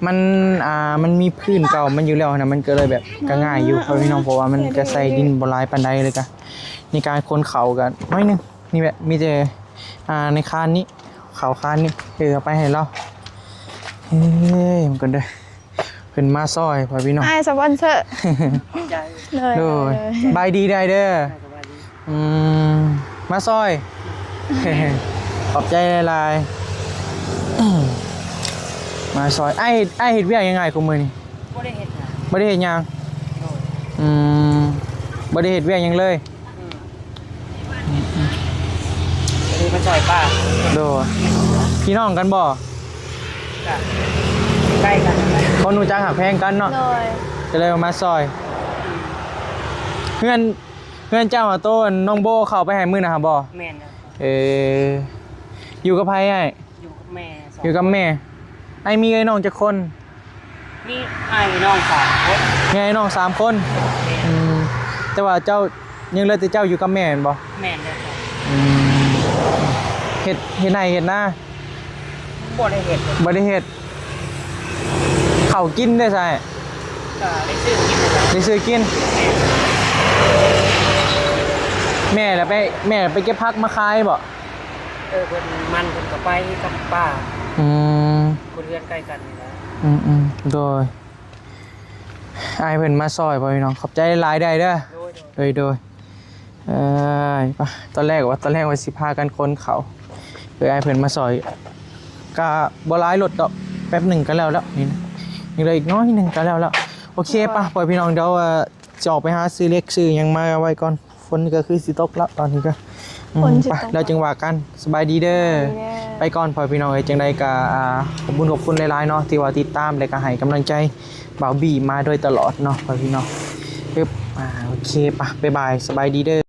ມັນ ອ່າ ມັນມີພື້ນເກົ່າມັນຢູ່ແລ້ວນະ ມັນກໍເລີຍແບບກໍງ່າຍຢູ່ ພໍ່ພີ່ນ້ອງ ເພາະວ່າມັນກໍໃສ່ດິນບໍ່ຫຼາຍປານໃດ ແລ້ວກໍໃນການຂົນເຂົ້າກໍໜ້ອຍໜຶ່ງ ນີ້ແຫຼະ ມີແຕ່ ອ່າ ໃນຄານນີ້ ເຂົ້າຄານນີ້ ເອີ ເອົາໄປໃຫ້ລາວ ເອີ ມັນກໍເດີ ເພິ່ນມາຊ່ອຍ ພໍ່ພີ່ນ້ອງ ອ້າຍສະປອນເຊີ ໂດຍ ໂດຍ ໂດຍ ສະບາຍດີເດີ ສະບາຍດີ ອືມ ມາຊ່ອຍ ຂອບໃຈຫຼາຍໆ ມາຊ່ອຍ ອ້າຍ ອ້າຍເຮັດວຽກຫຍັງອ້າຍ ຄູ່ມື້ນີ້? ບໍ່ໄດ້ເຮັດຫຍັງ ບໍ່ໄດ້ເຮັດຫຍັງ ໂດຍ ອືມ ບໍ່ໄດ້ເຮັດວຽກຫຍັງເລີຍ ອືມ ອັນນີ້ມາຊ່ອຍປ້າ ໂດຍ ພີ່ນ້ອງກັນບໍ່? ກະໃກ້ກັນ ຄົນຮູ້ຈັກຮັກແພງກັນເນາະ ໂດຍ ກໍເລີຍມາຊ່ອຍ ເຮືອນ ເຮືອນເຈົ້າ ໂຕນ້ອງໂບເຂົ້າໄປໃຫ້ມື້ນະຫາບໍ່? ແມ່ນແລ້ວ ເອີ ຢູ່ກັບໃຜອ້າຍ? ຢູ່ກັບແມ່ ຢູ່ກັບແມ່ ອ້າຍມີເອື້ອຍນ້ອງຈັກຄົນ? ມີອ້າຍນ້ອງສາມຄົນ ມີອ້າຍນ້ອງສາມຄົນ ແມ່ນ ອືມ ແຕ່ວ່າເຈົ້າ ຍັງເຫຼືອແຕ່ເຈົ້າຢູ່ກັບແມ່ແມ່ນບໍ່? ແມ່ນແລ້ວ ອືມ ເຮັດ ເຮັດໄຮ່ເຮັດນາ? ບໍ່ໄດ້ເຮັດ ບໍ່ໄດ້ເຮັດ ເຂົ້າກິນໄດ້ໃສ? ກໍໄດ້ຊື້ກິນ ໄດ້ຊື້ກິນ ແມ່ນ ແມ່ລະໄປ ແມ່ລະໄປເກັບຜັກມາຂາຍບໍ່? ເອີ ເພິ່ນມັນ ເພິ່ນກໍໄປກັບປ້າ ອືມ ຄົນເຮືອນໃກ້ກັນນີ້ແຫຼະ ອືມໆ ໂດຍ ອ້າຍເພິ່ນມາຊ່ອຍ ພໍ່ພີ່ນ້ອງ ຂອບໃຈຫຼາຍໆ ເດີ ໂດຍ ໂດຍ ໂດຍ ເອີ ໄປ ຕອນແລກວ່າ ຕອນແລກວ່າຊິພາກັນຂົນເຂົ້າ ເອີ ອ້າຍເພິ່ນມາຊ່ອຍ ກະບໍ່ຫຼາຍລົດດອກ ແປັບໜຶ່ງກະແລ້ວແລ້ວ ນີ້ນະ ຍັງເຫຼືອອີກໜ້ອຍໜຶ່ງກະແລ້ວແລ້ວ ໂອເຄ ໄປ ພໍ່ພີ່ນ້ອງ ດຽວ ເອີ ຊິອອກໄປຫາຊື້ເຫຼັກຊື້ຫຍັງມາໄວ້ກ່ອນ ຝົນກໍຄືຊິຕົກແລ້ວຕອນນີ້ກໍ ອືມ ຝົນຊິຕົກ ໄປ ແລ້ວຈຶ່ງວ່າກັນ ສະບາຍດີເດີ ສະບາຍດີເດີ ໄປກ່ອນພໍ່ພີ່ນ້ອງເອີຍ ຈັ່ງໃດກໍ ອ່າ ຂອບຄຸນ ຂອບຄຸນຫຼາຍໆເນາະ ທີ່ວ່າຕິດຕາມ ແລະກໍໃຫ້ກຳລັງໃຈບ່າວບີມາໂດຍຕະຫຼອດເນາະພໍ່ພີ່ນ້ອງ ປຶບ ອ່າ ໂອເຄ ໄປ ບາຍບາຍ ສະບາຍດີເດີ.